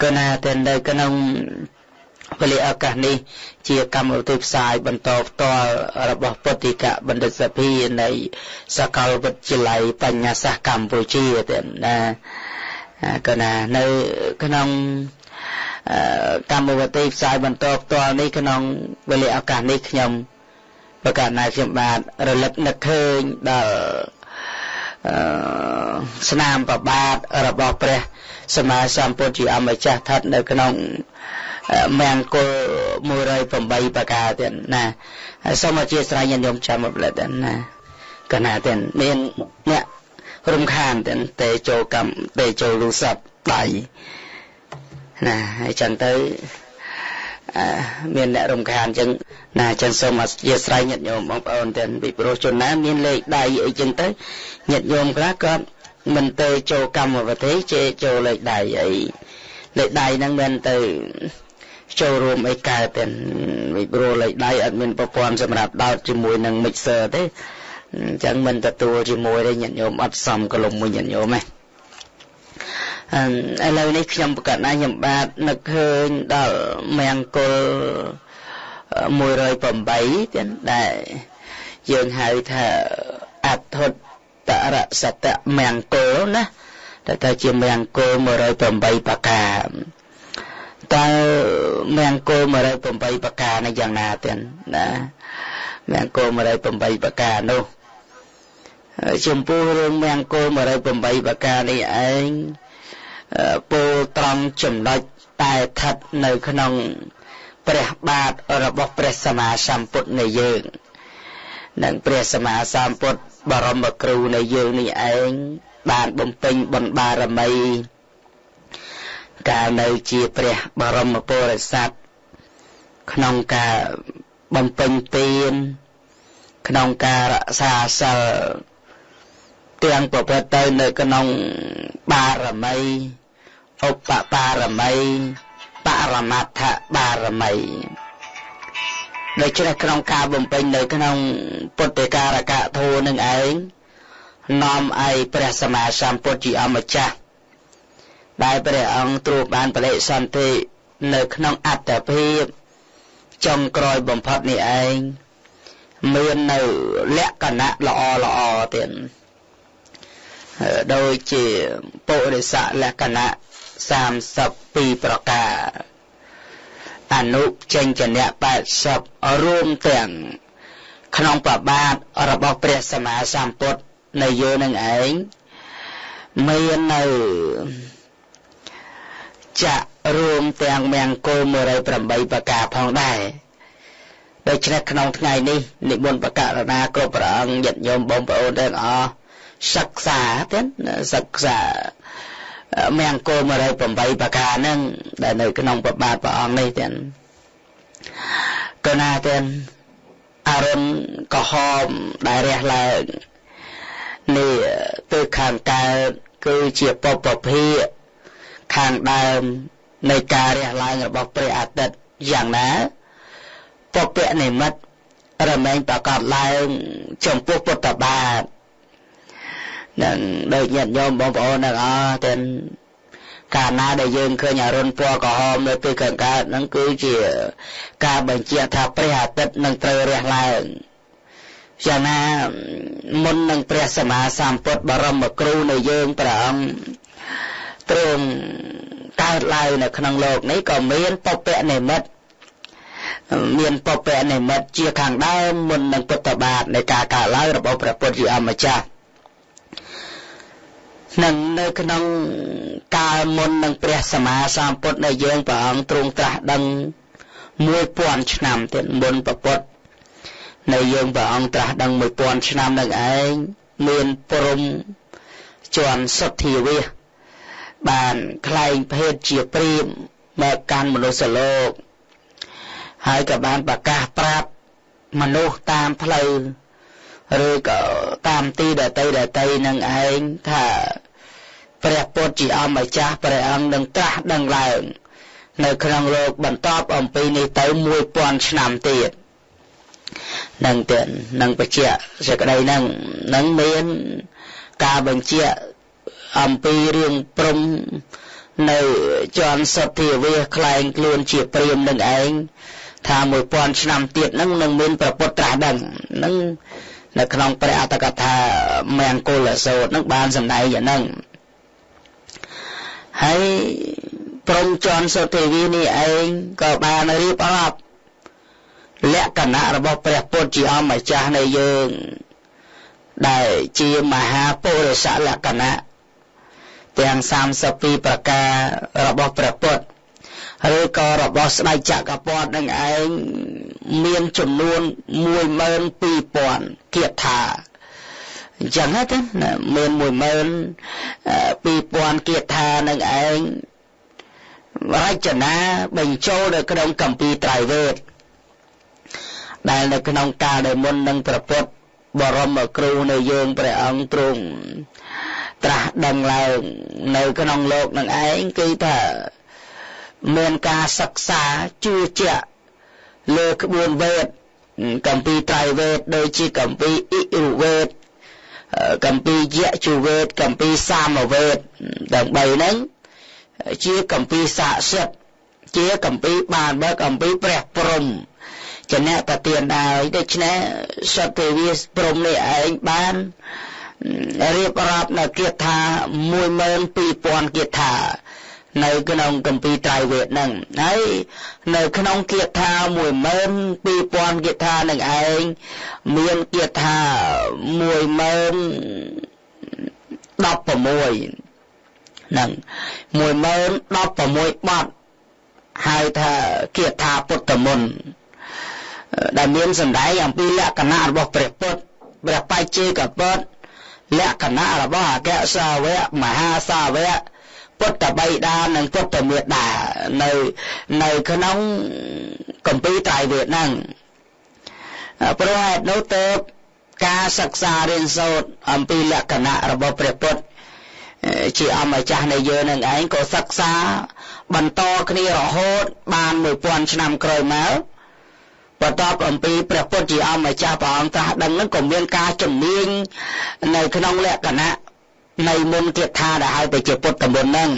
កណាតែនៅក្នុងវេលាឱកាសនេះជាកម្មវិធីផ្សាយបន្តផ្ទាល់របស់ពុទ្ធិកបណ្ឌិតសភានៃសាកលវិទ្យាល័យបញ្ញាសាស្ត្រកម្ពុជាទេណាកណានៅក្នុងកម្មវិធីផ្សាយបន្តផ្ទាល់នេះក្នុងវេលាឱកាសនេះខ្ញុំប្រកាសណាខ្ញុំបាទរលឹកនឹកឃើញដល់ស្នាមប្របាទរបស់ព្រះសម្មាសម្ពុទ្ធជាអម្ចាស់ស្ថិតនៅក្នុងមង្គល108ប្រការទៀតណាសូមអធិស្ឋានញាតិញោមចាំមកផ្លែទៀតណាកណាទៀតមានអ្នករំខានទៀតទេចូលកម្មទេចូលទូរស័ព្ទដៃណាហើយចឹងទៅមានអ្នករំខានចឹងណាចឹងសូមអធិស្ឋានញាតិញោមបងប្អូនទៀតពីព្រោះជនណាមានលេខដៃអីចឹងទៅញាតិញោមខ្លះក៏មិនទៅចូលកម្មវិធីជេចូលលេខដៃអីលេខដៃហ្នឹងមិនទៅចូលរួមអីកើតទេពីព្រោះលេខដៃអត់មានប្រព័ន្ធសម្រាប់ដោតជាមួយនឹង mixer ទេអញ្ចឹងមិនទទួលជាមួយទេញាតិញោមអត់សំកលុំមួយញាតិញោមទេឥឡូវនេះខ្ញុំប្រកាសណាខ្ញុំបាទនឹកឃើញដល់មង្គល108ទៀតដែលយើងហៅថាអធុត្តរសតមង្គលណាតែថាជាមង្គល108ប្រការតើមង្គល108ប្រការនេះយ៉ាងណាទៀតណាមង្គល108ប្រការនោះចំពោះរឿងមង្គល108ប្រការនេះឯងពោលត្រង់ចំណុចតែស្ថិតនៅក្នុងព្រះបាទរបស់ព្រះសម្មាសម្ពុទ្ធនៃយើងនិងព្រះសម្មាសម្ពុទ្ធបរមគ្រូនៃយើងនេះឯងបានបំពេញបុណ្យបារមីកាលនៅជាព្រះបរមពុរិស័ទក្នុងការបំពេញទានក្នុងការរក្សាសិលទាំងប្រព្រឹត្តទៅនៅក្នុងបារមីឧបបារមីបរមត្ថបារមីដូច្នេះក្នុងការបំពេញនៅក្នុងពុទ្ធិការកធម៌នឹងឯងនាំឲ្យព្រះសម្មាសម្ពុទ្ធជាអម្ចាស់ដែលព្រះអង្គទ្រង់បានបដិសន្ធិនៅក្នុងអត្តភាពចុងក្រោយបំផុតនេះឯងមាននៅលក្ខណៈល្អល្អទៀតដូចជាពុរិសលក្ខណៈ32ប្រការអនុចេញចនៈ80រួមទាំងក្នុងប្របាទរបស់ព្រះសម្មាសម្ពុទ្ធនៃយើងនឹងឯងមាននៅចាក់រួមទាំងមង្គល108ប្រការផងដែរដូច្នេះក្នុងថ្ងៃនេះនិមន្តបករណាគ្រប់ព្រះអង្គញាតិញោមបងប្អូនទាំងអស់សិក្សាទៀតសិក្សាមង្គល108ប្រការហ្នឹងដែលនៅក្នុងប្របាទព្រះអង្គនេះទៀតកណាទៀតអរុណក្រហមដែលរះឡើងនេះទិសខាងកើតគឺជាពពភាកខាងដើមនៃការរះឡើងរបស់ព្រះអាទិត្យយ៉ាងណាពពនិមិត្តរមែងប្រកាសឡើងចំពោះពុទ្ធបាទនឹងដូចញាតិញោមបងប្អូនទាំងអស់ទាំងកាលណាដែលយើងឃើញអរុណពណ៌ក្រហមនៅទិសខាងកើតហ្នឹងគឺជាការបញ្ជាក់ថាព្រះអាទិត្យនឹងត្រូវរះឡើងយ៉ាងណាមុននឹងព្រះសម្មាសម្ពុទ្ធបរមគ្រូនៃយើងព្រះអង្គទ្រង់កើតឡើងនៅក្នុងលោកនេះក៏មានពពនិមិត្តមានពពនិមិត្តជាខាងដើមមុននឹងពុទ្ធបាទនៃការកើតឡើងរបស់ព្រះពុទ្ធជាអម្ចាស់នឹងនៅក្នុងកាលមុននឹងព្រះសម្មាសម្ពុទ្ធនៃយើងព្រះអង្គទ្រង់ត្រាស់ដឹង1000ឆ្នាំទៀតមុនព្រះពុទ្ធនៃយើងព្រះអង្គត្រាស់ដឹង1000ឆ្នាំនឹងឯងមានព្រំជន់សុទ្ធាវិសបានក្លែងភេទជាព្រាហ្មណ៍មកកាន់មនុស្សលោកហើយក៏បានប្រកាសប្រាប់មនុស្សតាមផ្លូវឬក៏តាមទីដតីនឹងឯងថាព្រះពុទ្ធជាអម្ចាស់ព្រះអង្គនឹងត្រាស់ដឹងឡើងនៅក្នុងលោកបន្ទាប់អំពីនេះទៅ1000ឆ្នាំទៀតនឹងទៀតនឹងបញ្ជាក់សេចក្តីនឹងនឹងមានការបញ្ជាក់អំពីរឿងព្រំ នៅចន្ទសុទ្ធាវាសក្លែងខ្លួនជាព្រាមនឹងឯងថា1000ឆ្នាំទៀតនឹងនឹងមានព្រះពុទ្ធត្រាស់ដឹងនឹងនៅក្នុងព្រះអត្ថកថាមង្គលសូត្រនឹងបានសម្ដែងយ៉ាងហ្នឹងហើយព្រំចន្ទសុទ្ធាវាសនេះឯងក៏បានរៀបរាប់លក្ខណៈរបស់ព្រះពុទ្ធជាអម្ចាស់នៃយើងដែលជាមហាពុរិសលក្ខណៈទាំង32ប្រការរបស់ព្រះពុទ្ធឬក៏របស់ស្ដេចចក្រពត្តិនឹងឯងមានចំនួន12000គាថាអញ្ចឹងទេមាន12000គាថានឹងឯងរចនាបញ្ចូលនៅក្នុងគម្ពីរត្រៃវេទដែលនៅក្នុងកាលដែលមុននឹងព្រះពុទ្ធបរមគ្រូនៃយើងព្រះអង្គទ្រង់ត្រាស់ដឹងឡើងនៅក្នុងលោកនឹងឯងគឺថាមានការសិក្សាជឿជាក់លើក្បួនវេទគម្ពីរត្រៃវេទដូចជាគម្ពីរអិរុវេទគម្ពីរយជុវេទគម្ពីរសាមវេទទាំង3ហ្នឹងជាគម្ពីរស័ក្តិសិទ្ធិជាគម្ពីរបានបើគម្ពីរព្រះព្រហ្មជាអ្នកប្រទានដែរដូច្នេះសត្វទេវាព្រហ្មនេះឯងបានរៀបរាប់នៅគាថា12000គាថានៅក្នុងគម្ពីរត្រៃវេទហ្នឹងហើយនៅក្នុងគាថា12000គាថានឹងឯងមានគាថា10016ហ្នឹង10016បទហៅថាគាថាពុទ្ធមន្តដែលមានសម្ដែងអំពីលក្ខណៈរបស់ព្រះពុទ្ធព្រះបច្ចេកពុទ្ធលក្ខណៈរបស់អគ្គសាវកមហាសាវកពុទ្ធបិតានិងពុទ្ធមេតានៅក្នុងគម្ពីរត្រៃវេទហ្នឹងព្រោះហេតុនោះទើបការសិក្សារៀនសូត្រអំពីលក្ខណៈរបស់ព្រះពុទ្ធជាអម្ចាស់នៃយើងនឹងឯងក៏សិក្សាបន្តគ្នារហូតបាន1000ឆ្នាំក្រោយមកបន្ទាប់អំពីព្រះពុទ្ធជាអម្ចាស់ព្រះអង្គត្រាស់ដឹងនឹងក៏មានការជំនាញនៅក្នុងលក្ខណៈនៃមន្តគាថាដែលហៅទៅជាពុទ្ធមន្តហ្នឹង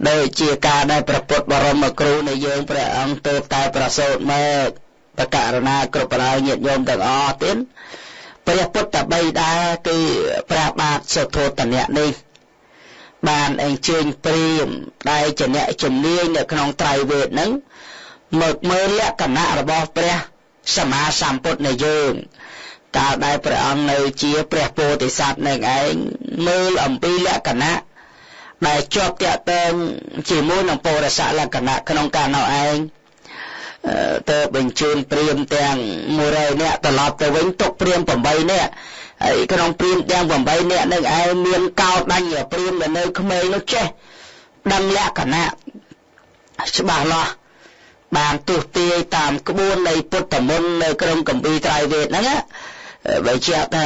ដូចជាការដែលព្រះពុទ្ធបរមគ្រូនៃយើងព្រះអង្គទើបតែប្រសូតមកបករណាគ្រប់ប្រហើយញាតិញោមទាំងអស់ទៀតព្រះពុទ្ធបិតាគឺព្រះបាទសុទ្ធោទនៈនេះបានអញ្ជើញព្រាហ្មណ៍ដែលជាអ្នកជំនាញនៅក្នុងត្រៃវេទហ្នឹងមកមើលលក្ខណៈរបស់ព្រះសម្មាសម្ពុទ្ធនៃយើងកាលដែលព្រះអង្គនៅជាព្រះពោធិសត្វនឹងឯងមើលអំពីលក្ខណៈដែលជាប់ទាក់ទងជាមួយនឹងបរិស័កលក្ខណៈក្នុងកាលនោះឯងទៅបញ្ជូនព្រាហ្មណ៍ទាំង100នាក់ត្រឡប់ទៅវិញទុកព្រាហ្មណ៍8នាក់ហើយក្នុងព្រាហ្មណ៍ទាំង8នាក់នឹងឯងមានកោដញ្ញព្រាហ្មណ៍ដែលនៅក្មេងនោះចេះដឹងលក្ខណៈច្បាស់លាស់បានទស្សទាយតាមក្បួននៃពុទ្ធមន្តនៅក្នុងគម្ពីរត្រៃវេទហ្នឹងបើជាថា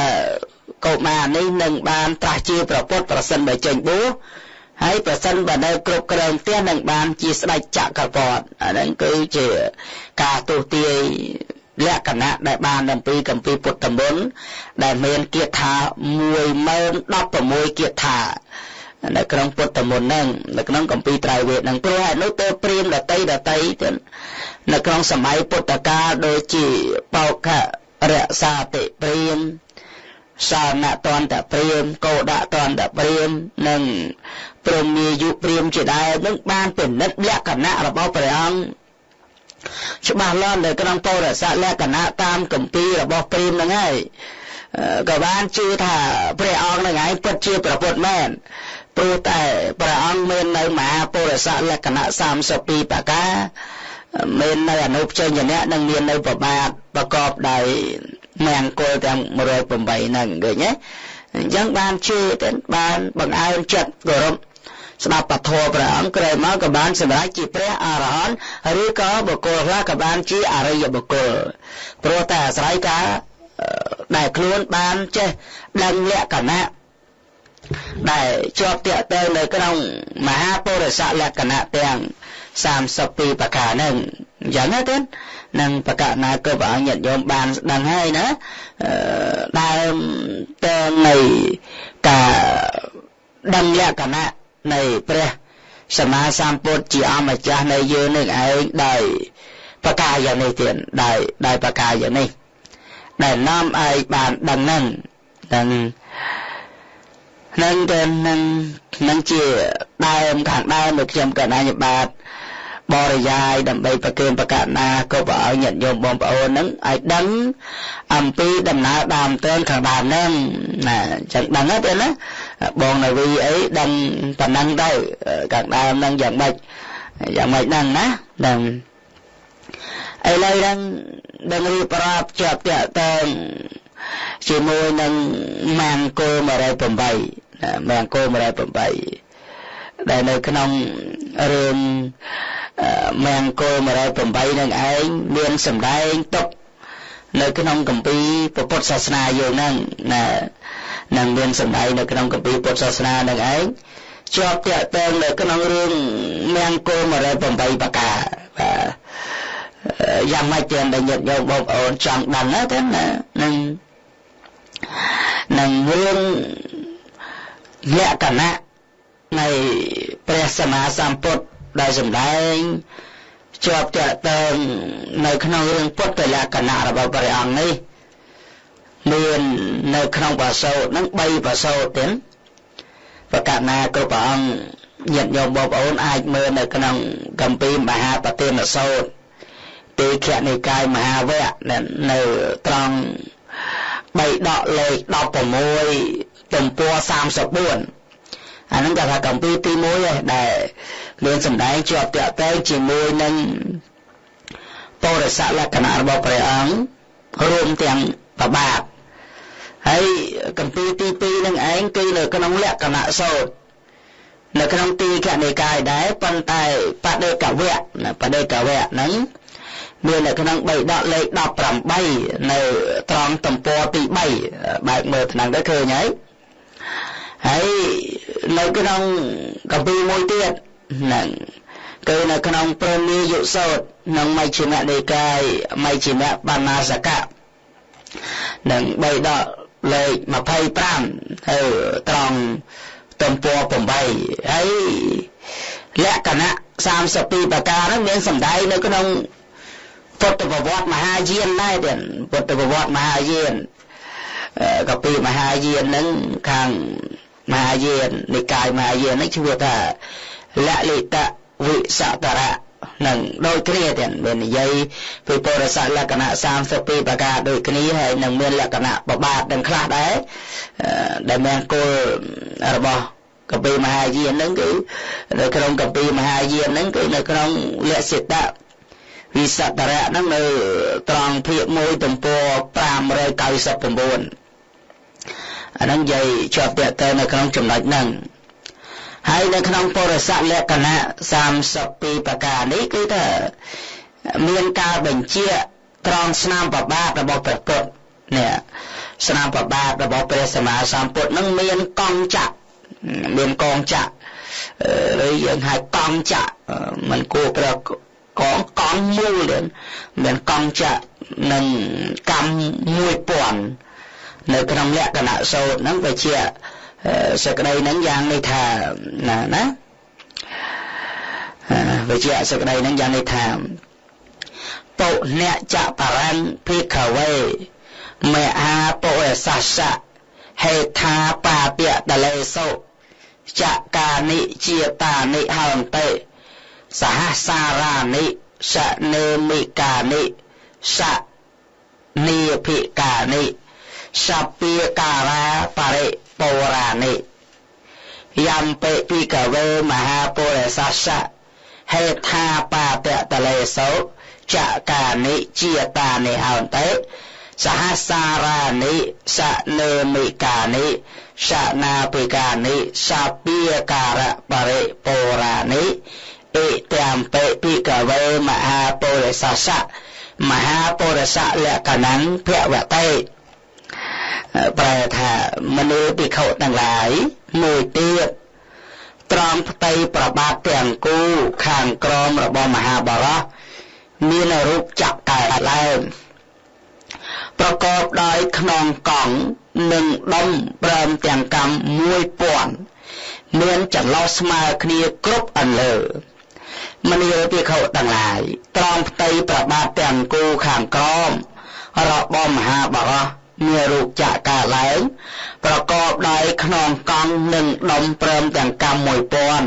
កុមារនេះនឹងបានត្រាស់ជាព្រះពុទ្ធប្រសិនបើចេញបួសហើយប្រសិនបើនៅគ្រប់គ្រងផ្ទះនឹងបានជាស្ដេចចក្រពត្តិអាហ្នឹងគឺជាការទស្សទាយលក្ខណៈដែលបានអំពីគម្ពីរពុទ្ធមន្តដែលមានគាថា10016គាថានៅក្នុងពុទ្ធមន្តហ្នឹងនៅក្នុងគម្ពីរត្រៃវេទហ្នឹងព្រោះហេតុនោះទៅព្រាហ្មណ៍ដតីទៅនៅក្នុងសម័យពុទ្ធកាលដូចជាបោខរក្សាតិព្រាហ្មណ៍សានតន្តព្រាហ្មណ៍កោដតន្តព្រាហ្មណ៍និងព្រហ្មាយុព្រាហ្មណ៍ជាដើមនឹងបានពិនិត្យលក្ខណៈរបស់ព្រះអង្គច្បាស់លាស់នៅក្នុងបរិស័កលក្ខណៈតាមគម្ពីររបស់ព្រាហ្មណ៍ហ្នឹងហើយក៏បានជឿថាព្រះអង្គនឹងឯងពិតជាព្រះពុទ្ធមែនព្រោះតែព្រះអង្គមាននៅមហាពុរិស័កលក្ខណៈ32ប្រការមាននៅអនុព្យញ្ជនៈនិងមាននៅប្របាទប្រកបដោយមង្គលទាំង108ហ្នឹងឃើញទេអញ្ចឹងបានជឿទៅបានបង្អើលចិត្តគោរពស្ដាប់ពធព្រះអង្គក្រោយមកក៏បានសម្រេចជាព្រះអរហន្តឬក៏បុគ្គលខ្លះក៏បានជាអរិយបុគ្គលព្រោះតែអាស្រ័យការដែលខ្លួនបានចេះដឹងលក្ខណៈដែលជាប់ទាក់ទងនៅក្នុងមហាពុរិស័កលក្ខណៈទាំង32ប្រការហ្នឹងអញ្ចឹងទេនឹងបកណាគ្រប់អង្គញាតិញោមបានដឹងហើយណាដើមតើនៃការដឹងលក្ខណៈ នៃព្រះសម្មាសម្ពុទ្ធជាអម្ចាស់នៃយើងនឹងឯងដោយប្រការយ៉ាងនេះទៀតដោយប្រការយ៉ាងនេះដែលនាំឲ្យបានដឹងនឹងនឹងទៅនឹងជាដើមខាងដើមដែលខ្ញុំកណ្ដាលបាទបរិយាយដើម្បីប្រគេនប្រកាសណាក៏ប្រឲ្យញាតិញោមបងប្អូននឹងឲ្យដឹងអំពីដំណើរដើមទែនខាងដើមហ្នឹងណាចឹងដឹងទេណាបងនាវីអីដឹងប៉ុណ្ណឹងទៅខាងដើមហ្នឹងយ៉ាងម៉េចយ៉ាងម៉េចហ្នឹងណាដឹងឥឡូវហ្នឹងដឹងរៀបរាប់ជាប់តាក់ទងជាមួយនឹងមង្គល108មង្គល108ដែលនៅក្នុងរឿងមង្គល108នឹងឯងមានសម្ដែងទុកនៅក្នុងគម្ពីរពុទ្ធសាសនាយើងហ្នឹងណានឹងមានសម្ដែងនៅក្នុងគម្ពីរពុទ្ធសាសនានឹងឯងជាប់តាក់ទងនៅក្នុងរឿងមង្គល108ប្រការបាទយ៉ាងម៉េចទៀតដែលញាតិញោមបងប្អូនចង់ដឹងណាទេណានឹងរឿងលក្ខណៈនៃព្រះសម្មាសម្ពុទ្ធដែលសម្ដែងជាប់តាក់ទងនៅក្នុងរឿងពុទ្ធលក្ខណៈរបស់ព្រះអង្គនេះមាននៅក្នុងប្រសូតហ្នឹង3ប្រសូតទៀតប្រកាសណាគ្រប់ព្រះអង្គញាតិញោមបងប្អូនអាចមើលនៅក្នុងគម្ពីរមហាបទានសូត្រទីខនិកាយមហាវគ្គនៅត្រង់3ដកលេខ16ទំព័រ34អាហ្នឹងគេថាកម្ពីទី1ឯងដែលមានសម្ដែងជាប់តាក់ទងជាមួយនឹងបរិសលក្ខណៈរបស់ព្រះអង្គរួមទាំងប្របាទហើយកម្ពីទី2នឹងឯងគឺនៅក្នុងលក្ខណៈសូត្រនៅក្នុងទីកនិកាយដែរប៉ុន្តែបដិកវៈបដិកវៈហ្នឹងមាននៅក្នុង3ដកលេខ18នៅត្រង់ទំព័រទី3បើកមើលថ្នាំងទៅឃើញហើយហើយនៅក្នុងកម្ពីមួយទៀតហ្នឹងគឺនៅក្នុងព្រមាយុសោតក្នុងមជ្ឈិមនិកាយមជ្ឈិមបណ្ណាសកៈនឹង3ដកលេខ25ហើយត្រង់ទំព័រ8ហើយលក្ខណៈ32ប្រការហ្នឹងមានសម្ដែងនៅក្នុងពុទ្ធប្រវត្តិមហាយានដែរទៀតពុទ្ធប្រវត្តិមហាយានកាពីមហាយានហ្នឹងខាងមហាយាននិកាយមហាយានហ្នឹងឈ្មោះថាលលិតវិសតរៈនឹងដូចគ្នាទៀតមាននិយាយពីបរិសលក្ខណៈ32ប្រការដូចគ្នាហើយនឹងមានលក្ខណៈបបាទនឹងខ្លះដែរដែលមានគោលរបស់កាពីមហាយានហ្នឹងគឺនៅក្នុងកាពីមហាយានហ្នឹងគឺនៅក្នុងលក្ខសិតៈវិសតរៈហ្នឹងនៅត្រង់ភាគ1ទំព័រ599អាហ្នឹងនិយាយជាប់តាក់ទងនៅក្នុងចំណុចហ្នឹងហើយនៅក្នុងបរិសលក្ខណៈ32ប្រការនេះគឺថាមានការបញ្ជាក់ត្រង់ស្នាមប្របាទរបស់ព្រះពុទ្ធនេះស្នាមប្របាទរបស់ព្រះសម្មាសម្ពុទ្ធហ្នឹងមានកងចក្រមានកងចក្រឬយើងហៅកងចក្រមិនគួរប្រើកងកងមូលទេមានកងចក្រនិងកម្ម1000នៅក្នុងលក្ខណៈសូត្រហ្នឹងវាជាសេចក្តីហ្នឹងយ៉ាងនេះថាណាណាវាជាសេចក្តីហ្នឹងយ៉ាងនេះថាពុអ្នកចបរੰភិក្ខវេមហាពុរិសស្សៈហេថាបាពៈតលេសុចកានិជាតានិហន្តិសហសារានិសនេមិកានិសនីភិកានិសព្យាការាបរិពរានិយំបិភិកវេមហាពុរិសស្សៈហេថាបាតតលេសោចកានិជាតានិហន្តិសហសារានិសនេមិកានិសនាភិកានិសព្យាការៈបរិពរានិអិត្ំបិភិកវេមហាពុរិសស្សៈមហាពុរិសលក្ខណੰភវតិប្រែថាមនុស្សភិក្ខុទាំងឡាយមួយទៀតត្រង់ផ្ទៃប្របាទទាំងគូខាងក្រមរបស់មហាបរោះមានរូបចក្រកើតឡើងប្រកបដោយខ្នងកង់និងដុំព្រមទាំងកម្ម1000 មានចន្លោះស្មើគ្នាគ្រប់អន្លើមនាលភិក្ខុទាំងឡាយត្រង់ផ្ទៃប្របាទទាំងគូខាងក្រោមរបស់មហាបរោះមានរូបចក្រឡើងប្រកបដោយខ្នងកង់និងដុំព្រមទាំងកម្ម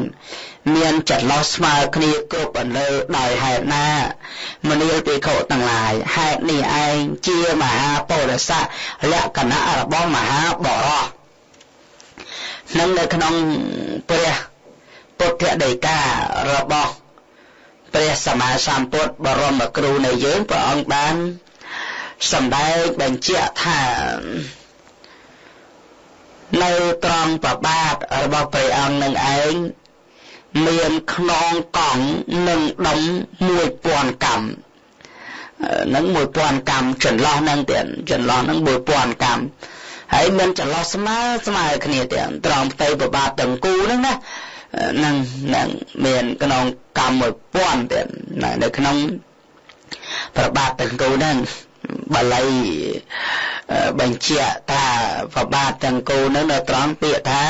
1000មានចន្លោះស្មើគ្នាគ្រប់អន្លើដោយហេតុណាមនាលភិក្ខុទាំងឡាយហេតុនេះឯងជាមហាពុរិសៈលក្ខណៈរបស់មហាបរោះនឹងនៅក្នុងព្រះពុទ្ធដីការបស់ព្រះសម្មាសម្ពុទ្ធបរមគ្រូនៃយើងព្រះអង្គបានសម្ដែងបញ្ជាក់ថានៅត្រង់ប្របាទរបស់ព្រះអង្គនឹងឯងមានខ្នងកង់និងដុំ1000កម្មនឹង1000កម្មចន្លោះនឹងទៀតចន្លោះនឹង1000កម្មហើយមានចន្លោះស្មើស្មើគ្នាទៀតត្រង់ផ្ទៃប្របាទទាំងគូហ្នឹងណានឹងមានខ្នងកម្ម1000ទៀតនៅក្នុងប្របាទទាំងគូហ្នឹងបាលីបញ្ជាក់ថាប្របាទទាំងគូហ្នឹងនៅត្រង់ពាក្យថា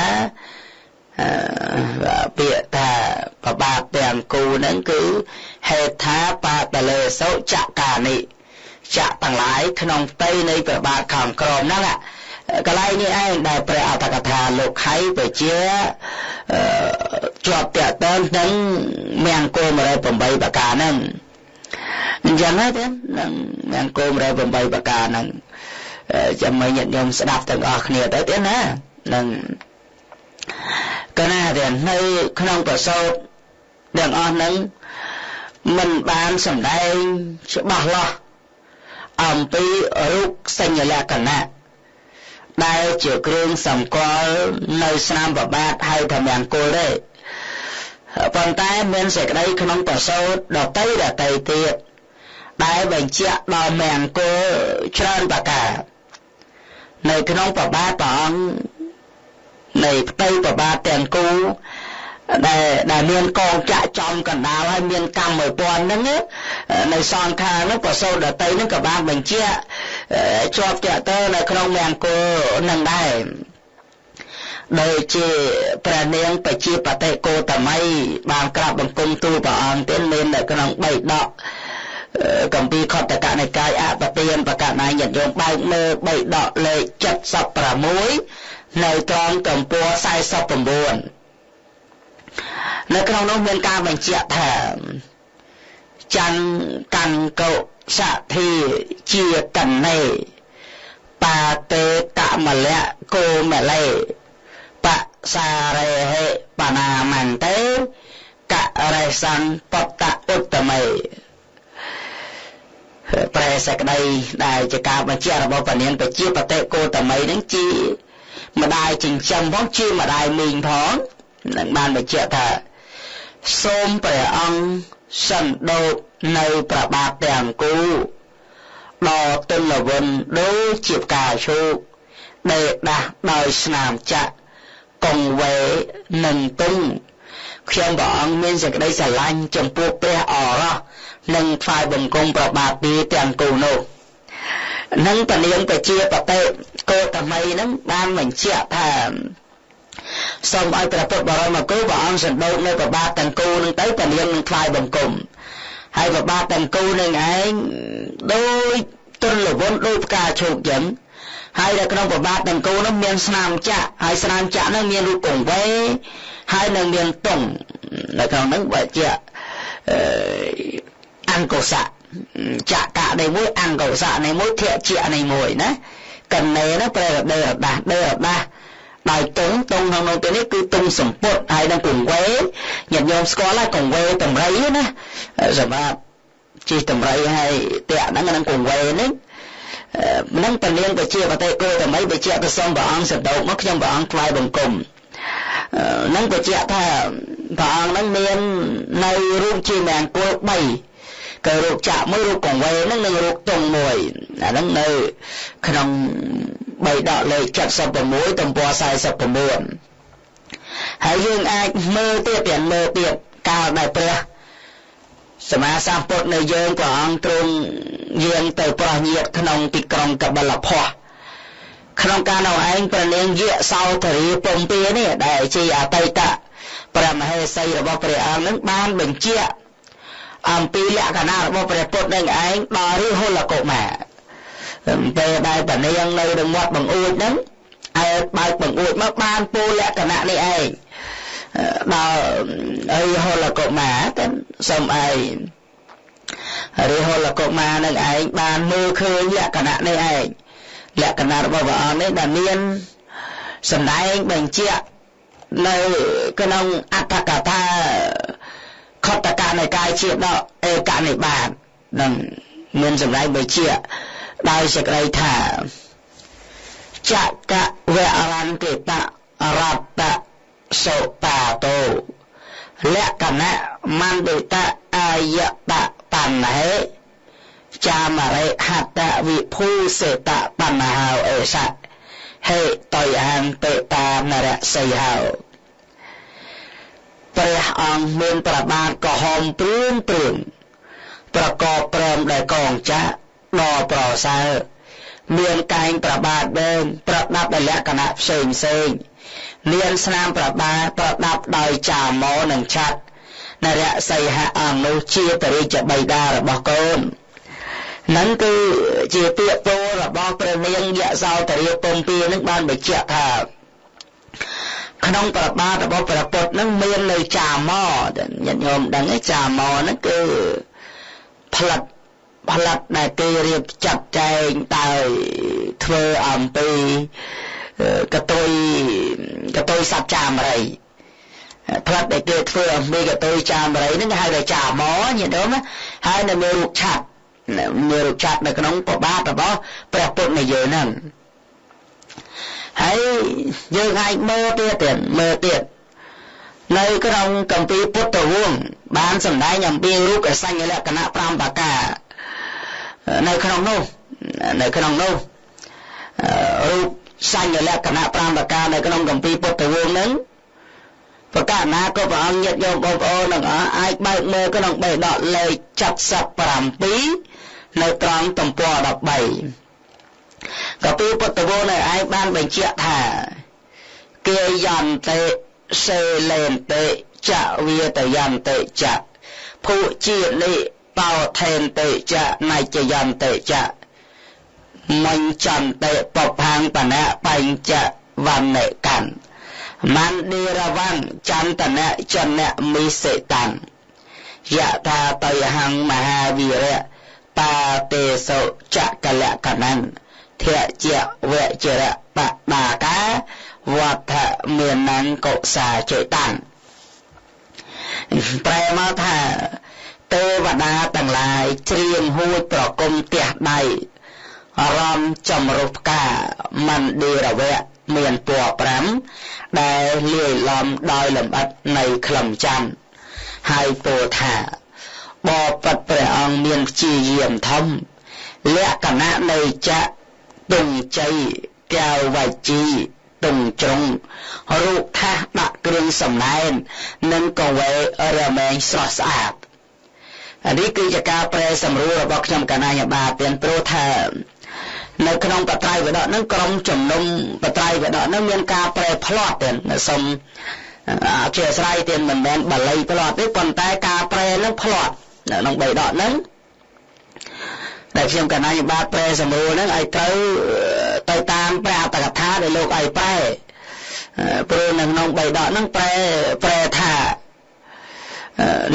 ប្របាទទាំងគូហ្នឹងគឺហេដ្ឋាបាតលេសុចកានិចៈទាំងឡាយក្នុងផ្ទៃនៃប្របាទខាងក្រោមហ្នឹងកន្លែងនេះឯងដែលព្រះអត្ថកថាលោកខៃបជាជាប់តាក់ទងនឹងមង្គល108ប្រការហ្នឹងអញ្ចឹងទេនឹងមង្គល108ប្រការហ្នឹងចាំមើលញាតិញោមស្ដាប់ទាំងអស់គ្នាទៅទៀតណានឹងកណាទេនៅក្នុងប្រសូតទាំងអស់ហ្នឹងមិនបានសម្ដែងច្បាស់លាស់អំពីរូបសញ្ញលក្ខណៈដែលជាគ្រឿងសម្គាល់នៅស្នាមប្របាទហៅថាមង្គលទេប៉ុន្តែមានសេចក្តីក្នុងប្រសូតដតីដតីទៀតដែលបញ្ជាក់ដល់មង្គលច្រើនប្រការនៅក្នុងប្របាទព្រះអង្គនៃផ្ទៃប្របាទទាំងគូដែលមានកងចាក់ចំកណ្ដាលហើយមានកម្ម1000ហ្នឹងនៅសងខាងហ្នឹងប្រសូតដតីហ្នឹងក៏បានបញ្ជាក់ជាប់តាក់ទងនៅក្នុងមង្គលនឹងដែរដូចជាព្រះនាងបជាបតិកោតមីបានក្រាបបង្គំទូលព្រះអង្គទៀតមាននៅក្នុងបីដកកម្ពីខត្តកនិកាយអបទានបកណាញាតិញោមបើកមើលបីដកលេខ76នៅត្រង់ទំព័រ49នៅក្នុងនោះមានការបញ្ជាក់ថាចន្ទកង្គោសធាជាកណេបាតេកមលៈគោមលេបសារេហេបណាមន្តេករេសੰបតឧត្តមេប្រែសេចក្តីដែលជាការបញ្ជាក់របស់ពនាងប្រជាបតិកោតមីនឹងជាម្ដាយចិញ្ចឹមផងជាម្ដាយមីងផងនឹងបានបញ្ជាក់ថាសូមព្រះអង្គសន្តោសនៅប្របាទទាំងគូដ៏ទលវនដូចជាផ្កាឈូកដេកដាស់ដោយស្នាមចាក់កងវេនិងទុងខ្ញុំព្រះអង្គមានសេចក្តីស្រឡាញ់ចំពោះព្រះអរោះនិងថ្វាយបង្គំប្របាទទីទាំងគូនោះនឹងពនាងប្រជាបតិកោតមីនឹងបានបញ្ជាក់ថាសូមឲ្យព្រះពុទ្ធបរមគ្រូព្រះអង្គសន្តោសនៅប្របាទទាំងគូនឹងទៅពនាងនឹងថ្វាយបង្គំហើយប្របាទទាំងគូនឹងឯងដូចទលវនដូចផ្កាឈូកចឹងហើយនៅក្នុងប្របាទទាំងគូនោះមានស្នាមចាក់ហើយស្នាមចាក់នោះមានរូបកងវេហើយនឹងមានតុងនៅក្នុងនោះបើជាអង្គសៈចកៈនៃមួយអង្គសៈនៃមួយធៈជានៃមួយណាកណេនោះប្រែដេរដាស់ដេរដាស់ដោយតុងតុងក្នុងនោះទីនេះគឺតុងសម្ពុតហើយនឹងកងវេញាតិញោមស្គាល់ហើយកងវេតម្រៃណាសម្រាប់ជិះតម្រៃហើយតាក់ហ្នឹងនឹងកងវេហ្នឹងនឹងពនាងបជាបតិកោតមីបជាទៅសូមព្រះអង្គសន្តោសមកខ្ញុំព្រះអង្គថ្វាយបង្គំនឹងបញ្ជាក់ថាព្រះអង្គនឹងមាននៅរូបជាមង្គល3គឺរូបចាក់មួយរូបកងវេនឹងនិងរូបតុងមួយអាហ្នឹងនៅក្នុងបីដកលេខ76ទំព័រ49ហើយយើងអាចមើលទៀតទាំងមើលទៀតកាលដែលព្រះសម្មាសម្ពុទ្ធនៃយើងព្រះអង្គទ្រង់យាងទៅប្រោះញាតិក្នុងទីក្រុងកបិលភស្ទ ក្នុងការនោះឯងព្រះនាងយៈសោធរីពំពានេះដែលជាអតីតព្រះមហេសីរបស់ព្រះអង្គនឹងបានបញ្ជាក់អំពីលក្ខណៈរបស់ព្រះពុទ្ធនឹងឯងដល់រាហុលកុមារពេលដែលព្រះនាងនៅក្នុងមាត់បង្អួចហ្នឹងឯបើកបង្អួចមកបានពោលលក្ខណៈនេះឯងដល់រាហុលកុមារតែសូមឯងរាហុលកុមារនឹងឯងបានមើលឃើញលក្ខណៈនេះឯងលក្ខណៈរបស់ព្រះអង្គនេះដែលមានសម្ដែងបញ្ជាក់នៅក្នុងអត្ថកថាខុទ្ទកនិកាយជាដកឯកនិបាតនឹងមានសម្ដែងបញ្ជាក់ដោយសេចក្តីថាចកវរន្តិតរតសុបាតោលក្ខណៈមណ្ឌិតអាយតបញ្ហេចាមរិហតវិភូសេតបញ្ហោអេសៈហេតយហੰតេតានរសីហោព្រះអង្គមានប្របាទក្រហមព្រឿងព្រឿងប្រកបព្រមដោយកងចាក់ដ៏ប្រសើរមានកែងប្របាទវែងប្រដាប់ដោយលក្ខណៈផ្សេងផ្សេងមានស្នាមប្របាទប្រដាប់ដោយចាមោនិងឆ័ត្រនរសីហៈអង្គនោះជាពរិជ្ជបិតារបស់កូននឹងគឺជាពាក្យពោលរបស់ព្រះនាងយសោធរាពំពានឹងបានបញ្ជាក់ថាក្នុងប្របាទរបស់ព្រះពុទ្ធនឹងមាននៅចាមោញាតិញោមដឹងទេចាមោហ្នឹងគឺផ្លិតដែលគេរៀបចាត់ចែងដោយធ្វើអំពីកតុយសត្វចាមរីផ្លិតដែលគេធ្វើអំពីកតុយចាមរីហ្នឹងគេហៅថាចាមោញាតិញោមហើយនៅមានរូបឆ័ត្រមានរូបឆ័ត្រនៅក្នុងប្របាទរបស់ព្រះពុទ្ធនៃយើងហ្នឹងហើយយើងអាចមើលទៀតមើលទៀតនៅក្នុងគម្ពីរពុទ្ធវង្សបានសម្ដែងអំពីរូបសញ្ញលក្ខណៈ5ប្រការនៅក្នុងនោះរូបសញ្ញលក្ខណៈ5ប្រការនៅក្នុងគម្ពីរពុទ្ធវង្សហ្នឹងប្រកាសណាក៏ព្រះអង្គញាតិញោមបងប្អូនទាំងអស់អាចបើកមើលក្នុងបិដកលេខ77នៅត្រង់ទំព័រ13គម្ពីរពុទ្ធវង្សនៅឯងបានបញ្ជាក់ថាគេយន្តិសេលេនតិចវាតយន្តិចភុជានិបោថេនតិចណៃចយន្តិចមញ្ចន្តិពផាងបណៈបញ្ចវណ្ណកម្មមណ្ឌិរវੰចន្ទនៈចនៈមិសិតាំយថាតយហੰមហាវីរៈបាទេសុចកលកណੰធៈជាវជរៈបដាកាវត្តមាននង្គុសាចេតាំប្រែមកថាទេវតាទាំងឡាយច្រៀងហួចប្រគំទះដៃរំចម្រុះផ្កាមណ្ឌិរវៈមានពណ៌5ដែលលាយឡំដោយលម្អិតនៃខ្លឹមច័ន្ទហើយពោលថាបបិទ្ធព្រះអង្គមានព្យាយាមធំលក្ខណៈនៃចៈទងជ័យកែវវជីទងជ្រុងរូបថាសដាក់គ្រឿងសំណែននិងកវេរមែងស្រស់ស្អាតនេះគឺជាការប្រែសម្រួលរបស់ខ្ញុំកណាញបាទទាំងព្រោះថានៅក្នុងបត្រៃវិដកហ្នឹងក្រុមជំនុំបត្រៃវិដកហ្នឹងមានការប្រែផ្លាត់ទាំងសូមអធិស្ឋានទាំងមិនមែនបាលីផ្លាត់ទេប៉ុន្តែការប្រែហ្នឹងផ្លាត់នៅក្នុងបិដកហ្នឹងដែលខ្ញុំកណាញបាទប្រែសម្រួលហ្នឹងឲ្យត្រូវទៅតាមព្រះអត្ថកថាដែលលោកឲ្យប្រែព្រោះនៅក្នុងបិដកហ្នឹងប្រែថា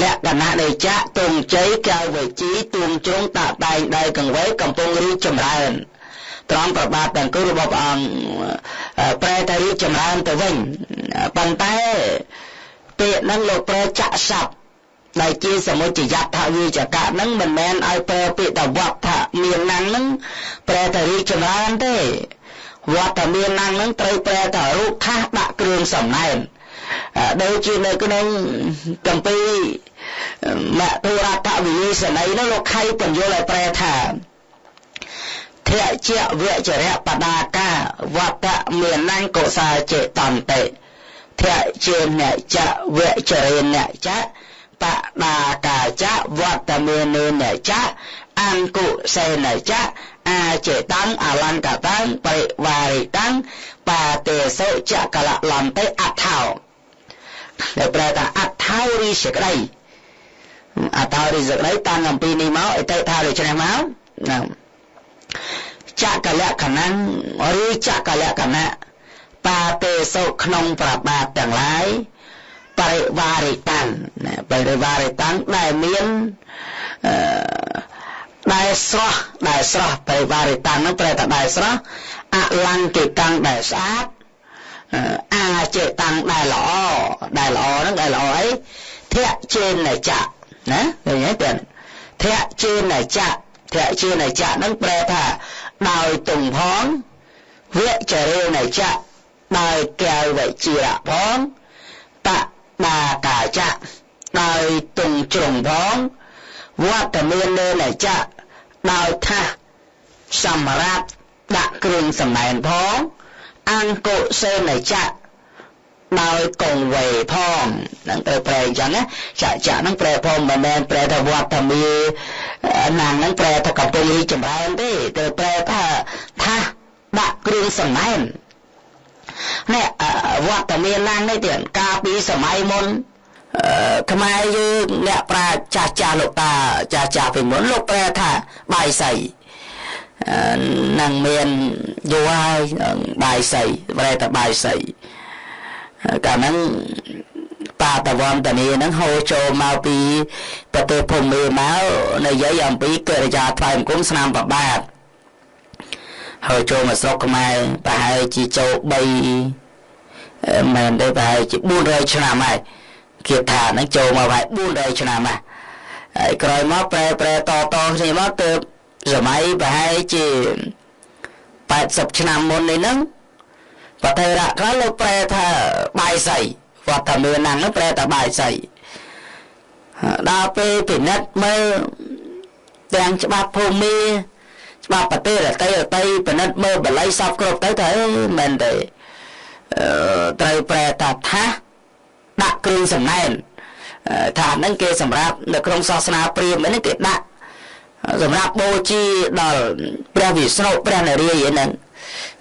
លក្ខណៈនៃចៈទងជ័យកែវវិជីទួងជ្រុងតាក់តែងដោយកង្វេកំពុងរីកចម្រើនត្រង់ប្របាទទាំងគូរបស់ព្រះអង្គប្រែតែរីកចម្រើនទៅវិញប៉ុន្តែពាក្យហ្នឹងលោកប្រែចាក់ស័ព្ទដែលជាសមុជយដ្ឋវិចកៈហ្នឹងមិនមែនឲ្យប្រែពាក្យថាវត្តមានណាំងហ្នឹងប្រែតែរីកចម្រើនទេវត្តមានណាំងហ្នឹងត្រូវប្រែថារូបថាសដាក់គ្រឿងសំណែនដូចជានៅក្នុងគម្ពីរមធុរដ្ឋវិយសន័យនោះលោកខៃបញ្យល់ឲ្យប្រែថាធៈជាវចរៈបដាកាវត្តមាននង្គុសាចេតន្តិធៈជាអ្នកចវចរេអ្នកចបដាកាចវត្តមានអ្នកចអង្គុសេនច អាចេតាំងអលង្កតាំងបរិវារិតាំងបាទេសោចកលលន្តិអដ្ឋោដែលប្រែថាអដ្ឋោរីសេចក្តីអដ្ឋោរីសេចក្តីតាំងអំពីនេះមកអតិថាដូច្នេះមកណាចកលក្ខណៈឬចកលក្ខណៈបាទេសោក្នុងប្របាទទាំងឡាយបរិវារិតាំងណាបរិវារិតាំងដែលមានដែលស្រស់ដែលស្រស់បរិវារិតាំងហ្នឹងប្រែថាដែលស្រស់អលង្កិតាំងដែលស្អាតអាចេតាំងដែលល្អដែលល្អហ្នឹងដែលល្អអីធៈចេនចៈណាឃើញទេធៈចេនចៈធៈចេនចៈហ្នឹងប្រែថាដោយទុំផងវចរេនចៈដោយកែវវជារៈផងបដាកាចៈដោយទុងជ្រុងផងវត្តមាននេនចៈដោយថាសសម្រាប់ដាក់គ្រឿងសម្ដែងផងអង្គសេនចៈដោយកងវេផងហ្នឹងត្រូវប្រែអញ្ចឹងណាចៈចៈហ្នឹងប្រែផងមិនមែនប្រែថាវត្តមានណាងហ្នឹងប្រែថាកំពុងរីកចម្រើនទេត្រូវប្រែថាថាសដាក់គ្រឿងសម្ដែងនេះវត្តមានណាងនេះទៀតកាលពីសម័យមុនខ្មែរយើងអ្នកប្រាជ្ញចាស់ចាស់លោកតាចាស់ចាស់ពីមុនលោកប្រែថាបាយសីនឹងមានយូរហើយបាយសីប្រែថាបាយសីកាលហ្នឹងបាតវន្តនីហ្នឹងហូរចូលមកពីប្រទេសភូមិមកនិយាយអំពីកិរិយាថ្វាយបង្គំស្នាមប្របាទហើយចូលមកស្រុកខ្មែរប្រហែលជាចូល3មែនទេប្រហែលជា400ឆ្នាំហើយគេថាហ្នឹងចូលមកប្រហែល400ឆ្នាំហើយហើយក្រោយមកប្រែប្រែតតគ្នាមកទៅសម័យប្រហែលជា80ឆ្នាំមុននេះហ្នឹងប្រធេរៈខ្លះលោកប្រែថាបាយសីវត្តមានហ្នឹងប្រែថាបាយសីដល់ពេលពិនិត្យមើលទាំងច្បាប់ភូមិច្បាប់ប្រទេសរតីរតីពិនិត្យមើលបល័យសពគ្រប់ទៅទៅមែនទេត្រូវប្រែថាថាដាក់គ្រឿងសំណែនថាហ្នឹងគេសម្រាប់នៅក្នុងសាសនាព្រាហ្មណ៍ហ្នឹងគេដាក់សម្រាប់បូជាដល់ព្រះវិស្ណុព្រះនរាយណ៍ហ្នឹង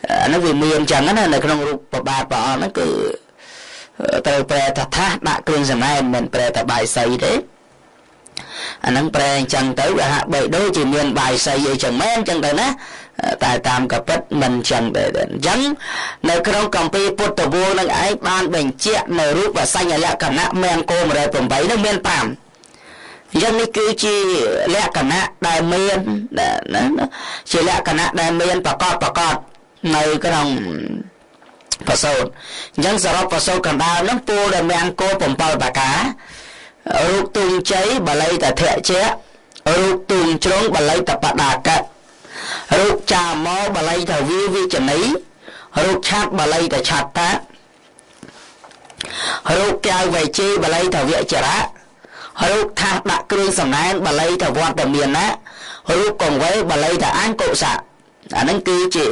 អាហ្នឹងវាមានអញ្ចឹងណានៅក្នុងរូបប្របាទព្រះអង្គហ្នឹងគឺត្រូវប្រែថាថាដាក់គ្រឿងសំណែនមិនប្រែថាបាយសីទេអាហ្នឹងប្រែអញ្ចឹងទៅវាហាក់បីដូចជាមានបាយសីអីចឹងមែនអញ្ចឹងទៅណាតែតាមកពិតមិនអញ្ចឹងទេអញ្ចឹងនៅក្នុងកម្ពីពុទ្ធវង្សនឹងឯងបានបញ្ជាក់នៅរូបសញ្ញលក្ខណៈមង្គល108នោះមាន5អញ្ចឹងនេះគឺជាលក្ខណៈដែលមានណាជាលក្ខណៈដែលមានប្រកបប្រកបនៅក្នុងប្រសូតអញ្ចឹងសរុបប្រសូតកណ្ដាលហ្នឹងពោលដែលមង្គល7ប្រការរូបទុងជ័យបល័យតធៈជារូបទុងជ្រុងបល័យតបដាកៈរូបចាមោបល័យតវិវិជនីរូបឆាត់បល័យតឆាត់តារូបកែវវេជេបល័យតវចរៈរូបថាសដាក់គ្រឿងសំណែនបល័យតវត្តមានណារូបកងវេបល័យតអង្គុសៈអាហ្នឹងគឺជា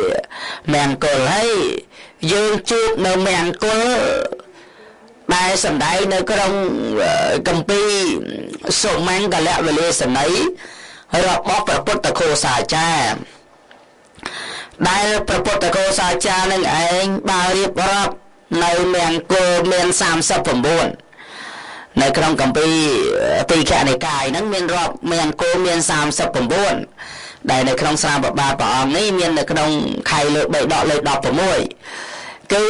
មង្គលហើយយើងជួបនៅមង្គលដែលសំដែងនៅក្នុងកម្ពីសុមង្គលវលេសនីរបស់ព្រះពុទ្ធគោសាចារ្យដែលព្រះពុទ្ធគោសាចារ្យនឹងឯងបានរៀបរាប់នៅមង្គលមាន39នៅក្នុងកម្ពីទីខនិកាយហ្នឹងមានរាប់មង្គលមាន39ដែលនៅក្នុងស្រាបបាទព្រះអង្គនេះមាននៅក្នុងខៃលើក3ដកលេខ16គឺ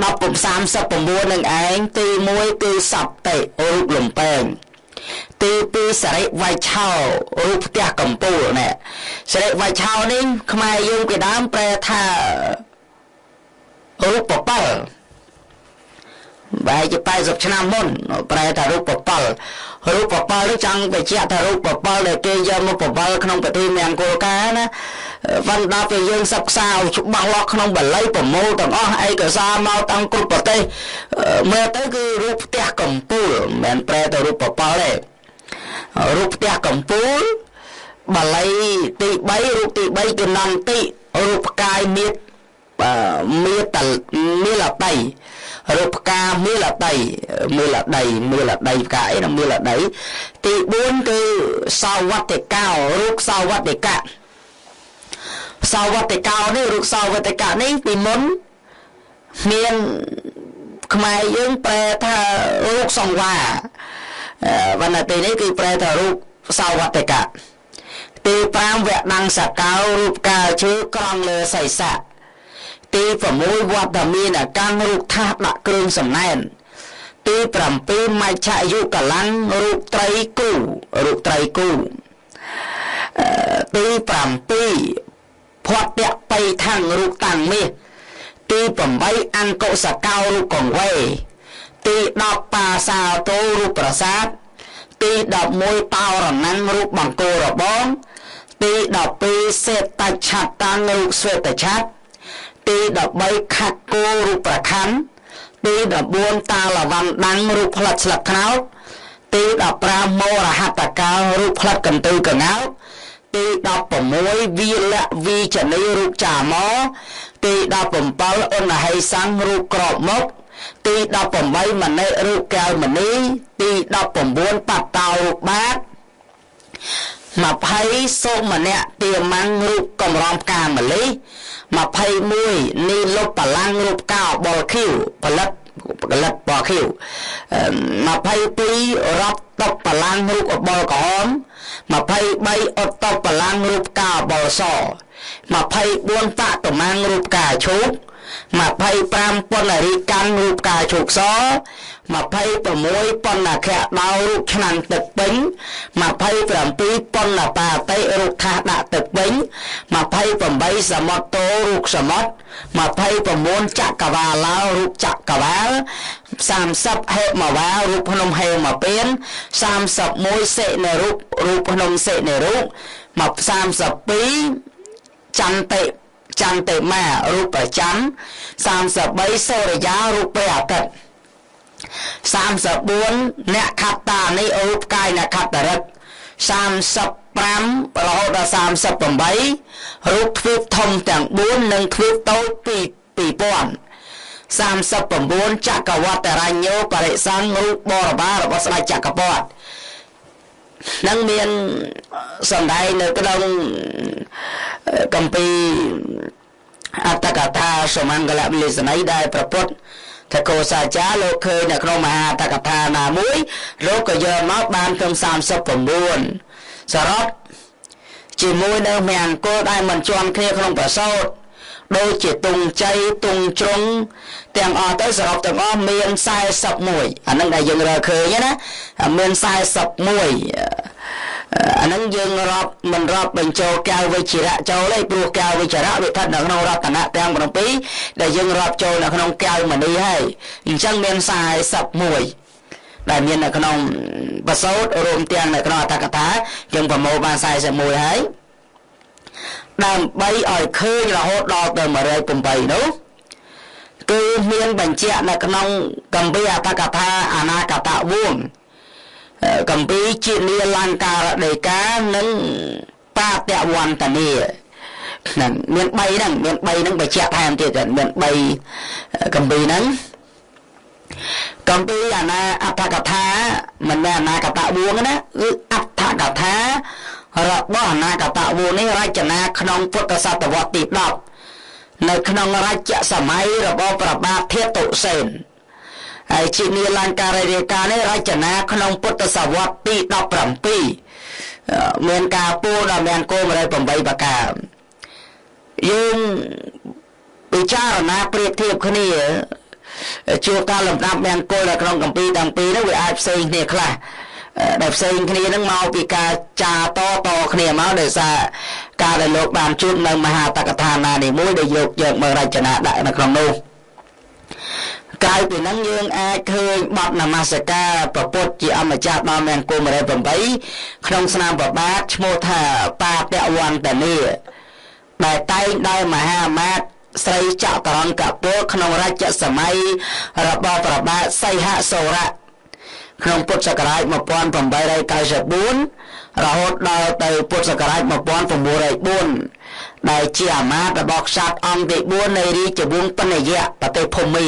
10 39នឹងឯងទី1គឺសត្តិរូបលំពែងទី2សរិវៃឆោរូបផ្ទះកំពូលនេះសរិវៃឆោនេះខ្មែរយើងពីដើមប្រែថារូបពពិលបែរជា80ឆ្នាំមុនប្រែថារូបពពិលរូបពពិលនេះចង់បញ្ជាក់ថារូបពពិលដែលគេយកមកពពិលក្នុងប្រទេសមង្គលការណាប៉ុន្តែពេលយើងសិក្សាច្បាស់លាស់ក្នុងបាលីប្រមូលទាំងអស់ឯកសារមកតាំងគ្រប់ប្រទេសមើលទៅគឺរូបផ្ទះកំពូលមិនមែនប្រែទៅរូបពពិលទេរូបផ្ទះកំពូលបាលីទី3រូបទី3គឺនន្តិរូបផ្កាយមៀតមេតមេលតីរូបផ្កាមេលតីមេលតីមេលតីផ្កាអីណាមេលតីទី4គឺសវតិកោរូបសវតិកៈ សវតិកោនេះរូបសវតិកៈនេះពីមុនមានខ្មែរយើងប្រែថារូបសង្វាវណ្ណទីនេះគឺប្រែថារូបសវតិកៈទី5វៈដੰសកោរូបកាលឈើក្រង់លើសីសៈទី6វត្តមានកាំងរូបថាសដាក់គ្រឿងសំណែនទី7មច្ឆយុកលាំងរូបត្រីគូរូបត្រីគូទី7ភតៈបៃថាំងរូបតាំងមាសទី8អង្គុសកោរូបកងវេទី10បាសាតោរូបប្រាសាទទី11តោរណੰរូបបង្គោលរបងទី12សេតឆាតាំងរូបស្វេតឆាតទី13ខគោរូបប្រខណ្ឌទី14តាលវណ្ណដាំងរូបផ្លិតស្លឹកខ្នោតទី15មរហតកាលរូបផ្លិតកន្ទុយកងោកទី16វិលៈវិចនីរូបចាមទី17អនហិសੰរូបក្របមុខទី18មនិរូបកែវមនីទី19បតោរូបបាត20សូមនៈទាម៉ាំងរូបកំរំផ្កាម្លិះ21នីលុបបលាំងរូបកោបលខៀវផលិតផលិតបលខៀវ22រតតបលាំងរូបអបលក្រហម23អតតបលាំងរូបកោបលស24បតមាំងរូបកាឈូក25ពណ្ណរីកម្មរូបកាឈូកស26បណ្ណខៈដោរូបឆ្នាំងទឹកពេញ27បណ្ណបាតិរូបថាសដាក់ទឹកពេញ28សមុទ្រតោរូបសមុទ្រ29ចក្រវាឡារូបចក្រវាល30ហេមវារូបភ្នំហេមពៀន31សិនរូបរូបភ្នំសិនរូប32ចន្តិចន្តិមារូបប្រច័ន33សូរិយារូបព្រះអាទិត្យ34អ្នកខត្តានេះរូបកាយអ្នកខត្តរិទ្ធ35រហូតដល់38រូបទ្វីបធំទាំង4និងទ្វីបតូច2000 39ចក្រវត្តរញ្ញោបរិសង្ឃរូបបរិវាររបស់ស្ដេចចក្រពត្តិនឹងមានសំដែងនៅក្នុងកម្ពីអត្តកថាសមង្គលវិលសន័យដែលប្រពុតថកោសាចាលោកឃើញនៅក្នុងមហាអត្តកថាណាមួយលោកក៏យកមកបានក្នុង39សរុបជាមួយនៅមង្គលដែលមិនជាន់គ្នាក្នុងប្រសូតដូចជាទងជ័យទងជ្រុងទាំងអស់ទៅសរុបទាំងអស់មាន41អាហ្នឹងដែលយើងរកឃើញណាមាន41អាហ្នឹងយើងរាប់មិនរាប់បញ្ចូលកែវវិជ្រៈចូលទេព្រោះកែវវិជ្រៈវាស្ថិតនៅក្នុងរតនៈទាំង7ដែលយើងរាប់ចូលនៅក្នុងកែវមនីហើយអញ្ចឹងមាន41ដែលមាននៅក្នុងប្រសូតរួមទាំងនៅក្នុងអត្ថកថាយើងប្រមូលបាន41ហើយដើម្បីឲ្យឃើញរហូតដល់ទៅ108នោះគឺមានបញ្ជាក់នៅក្នុងកម្ពីអត្ថកថាអនាគតវង្សកម្ពីជានីលង្ការដីកានិងបាតវន្តនីហ្នឹងមាន3ហ្នឹងមាន3ហ្នឹងបញ្ជាក់ថែមទៀតមាន3កម្ពីហ្នឹងកម្ពីអនាអត្ថកថាមិនមែនអនាគតវង្សណាគឺអត្ថកថារបស់អនាគតវង្សនេះរចនាក្នុងពុទ្ធសតវត្សទី10នៅក្នុងរជ្ជសម័យរបស់ព្រះបាទធាតុសេនហើយជានីលង្ការិកានេះរចនាក្នុងពុទ្ធសវត្សទី17មានការពោលដល់មង្គល108ប្រការយើងពិចារណាប្រៀបធៀបគ្នាជួបការលំដាប់មង្គលនៅក្នុងកម្ពីទាំងពីរនោះវាអាចផ្សេងគ្នាខ្លះដែលផ្សេងគ្នានឹងមកពីការចាតតគ្នាមកដោយសារការដែលលោកបានជួបនៅមហាតកថាណានេះមួយដែលយកយកមករចនាដាក់នៅក្នុងនោះក្រៅពីហ្នឹងយើងអាចឃើញបទនមស្ការប្រពុតជាអម្ចាស់ដល់មង្គល108ក្នុងស្នាមប្របាទឈ្មោះថាបាតវន្តនីដែលតែងដោយមហាអាមាត្យស្រីចត្រង្គពលក្នុងរជ្ជសម័យរបស់ព្រះបាទសីហសូរៈក្នុងពុទ្ធសករាជ1894រហូតដល់ទៅពុទ្ធសករាជ1904ដែលជាអាមាត្យរបស់ក្សត្រអង្គទី4នៃរាជវង្សពណយៈប្រទេសភូមា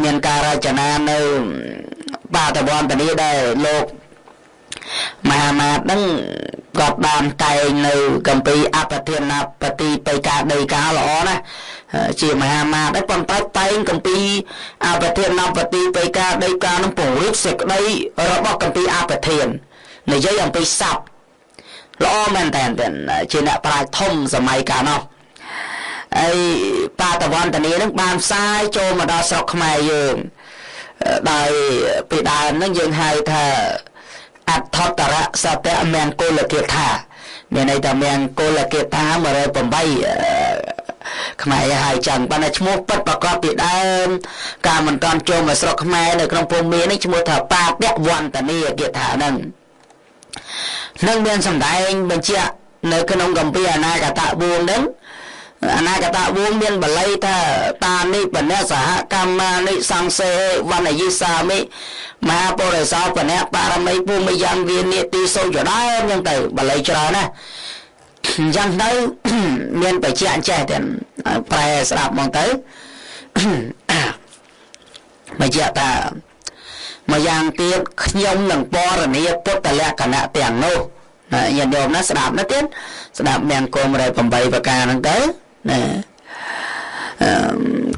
មានការរចនានៅបាតវន្តនីដែលលោកមហាមាត្យនឹង គាត់បានតែងនៅកម្ពីអបធានបតិបិកាដីកាល្អណាស់ជាមហាមាត្រដែរប៉ុន្តែតែងកម្ពីអបធានបតិបិកាដីកានឹងពង្រីកសេចក្តីរបស់កម្ពីអបធាននិយាយអំពីស័ព្ទល្អមែនតើជាអ្នកប្រាជ្ញធំសម័យកាលនោះហើយបាតវន្តនានឹងបានផ្សាយចូលមកដល់ស្រុកខ្មែរយើងដោយពីដើមនឹងយើងហៅថាអត្ថតរៈសតមង្គលគាថាមានន័យថាមង្គលគាថា108ខ្មែរហៅចឹងប៉ុន្តែឈ្មោះពិតប្រកបពីដើមការមិនតាន់ចូលមកស្រុកខ្មែរនៅក្នុងភូមិនេះឈ្មោះថាបាតវន្តនាគាថាហ្នឹងនឹងមានសម្ដែងបញ្ជាក់នៅក្នុងកម្ពីអនាគតវងហ្នឹងអនាគតវងមានបល័យថាតានិបនសហកម្មានិសង្សេវណ្ណយិសាមិមហាបរិសោបនៈបារមីភូមិយ៉ាងវិនិតិសូចដើមចឹងទៅបល័យច្រើនណាស់អញ្ចឹងទៅមានបញ្ជាក់ចេះតែប្រែស្ដាប់មកទៅបញ្ជាក់ថាមកយ៉ាងទៀតខ្ញុំនឹងបរនីពុទ្ធលក្ខណៈទាំងនោះញាតិញោមណាស្ដាប់ណាទៀតស្ដាប់មង្គល108ប្រការហ្នឹងទៅណា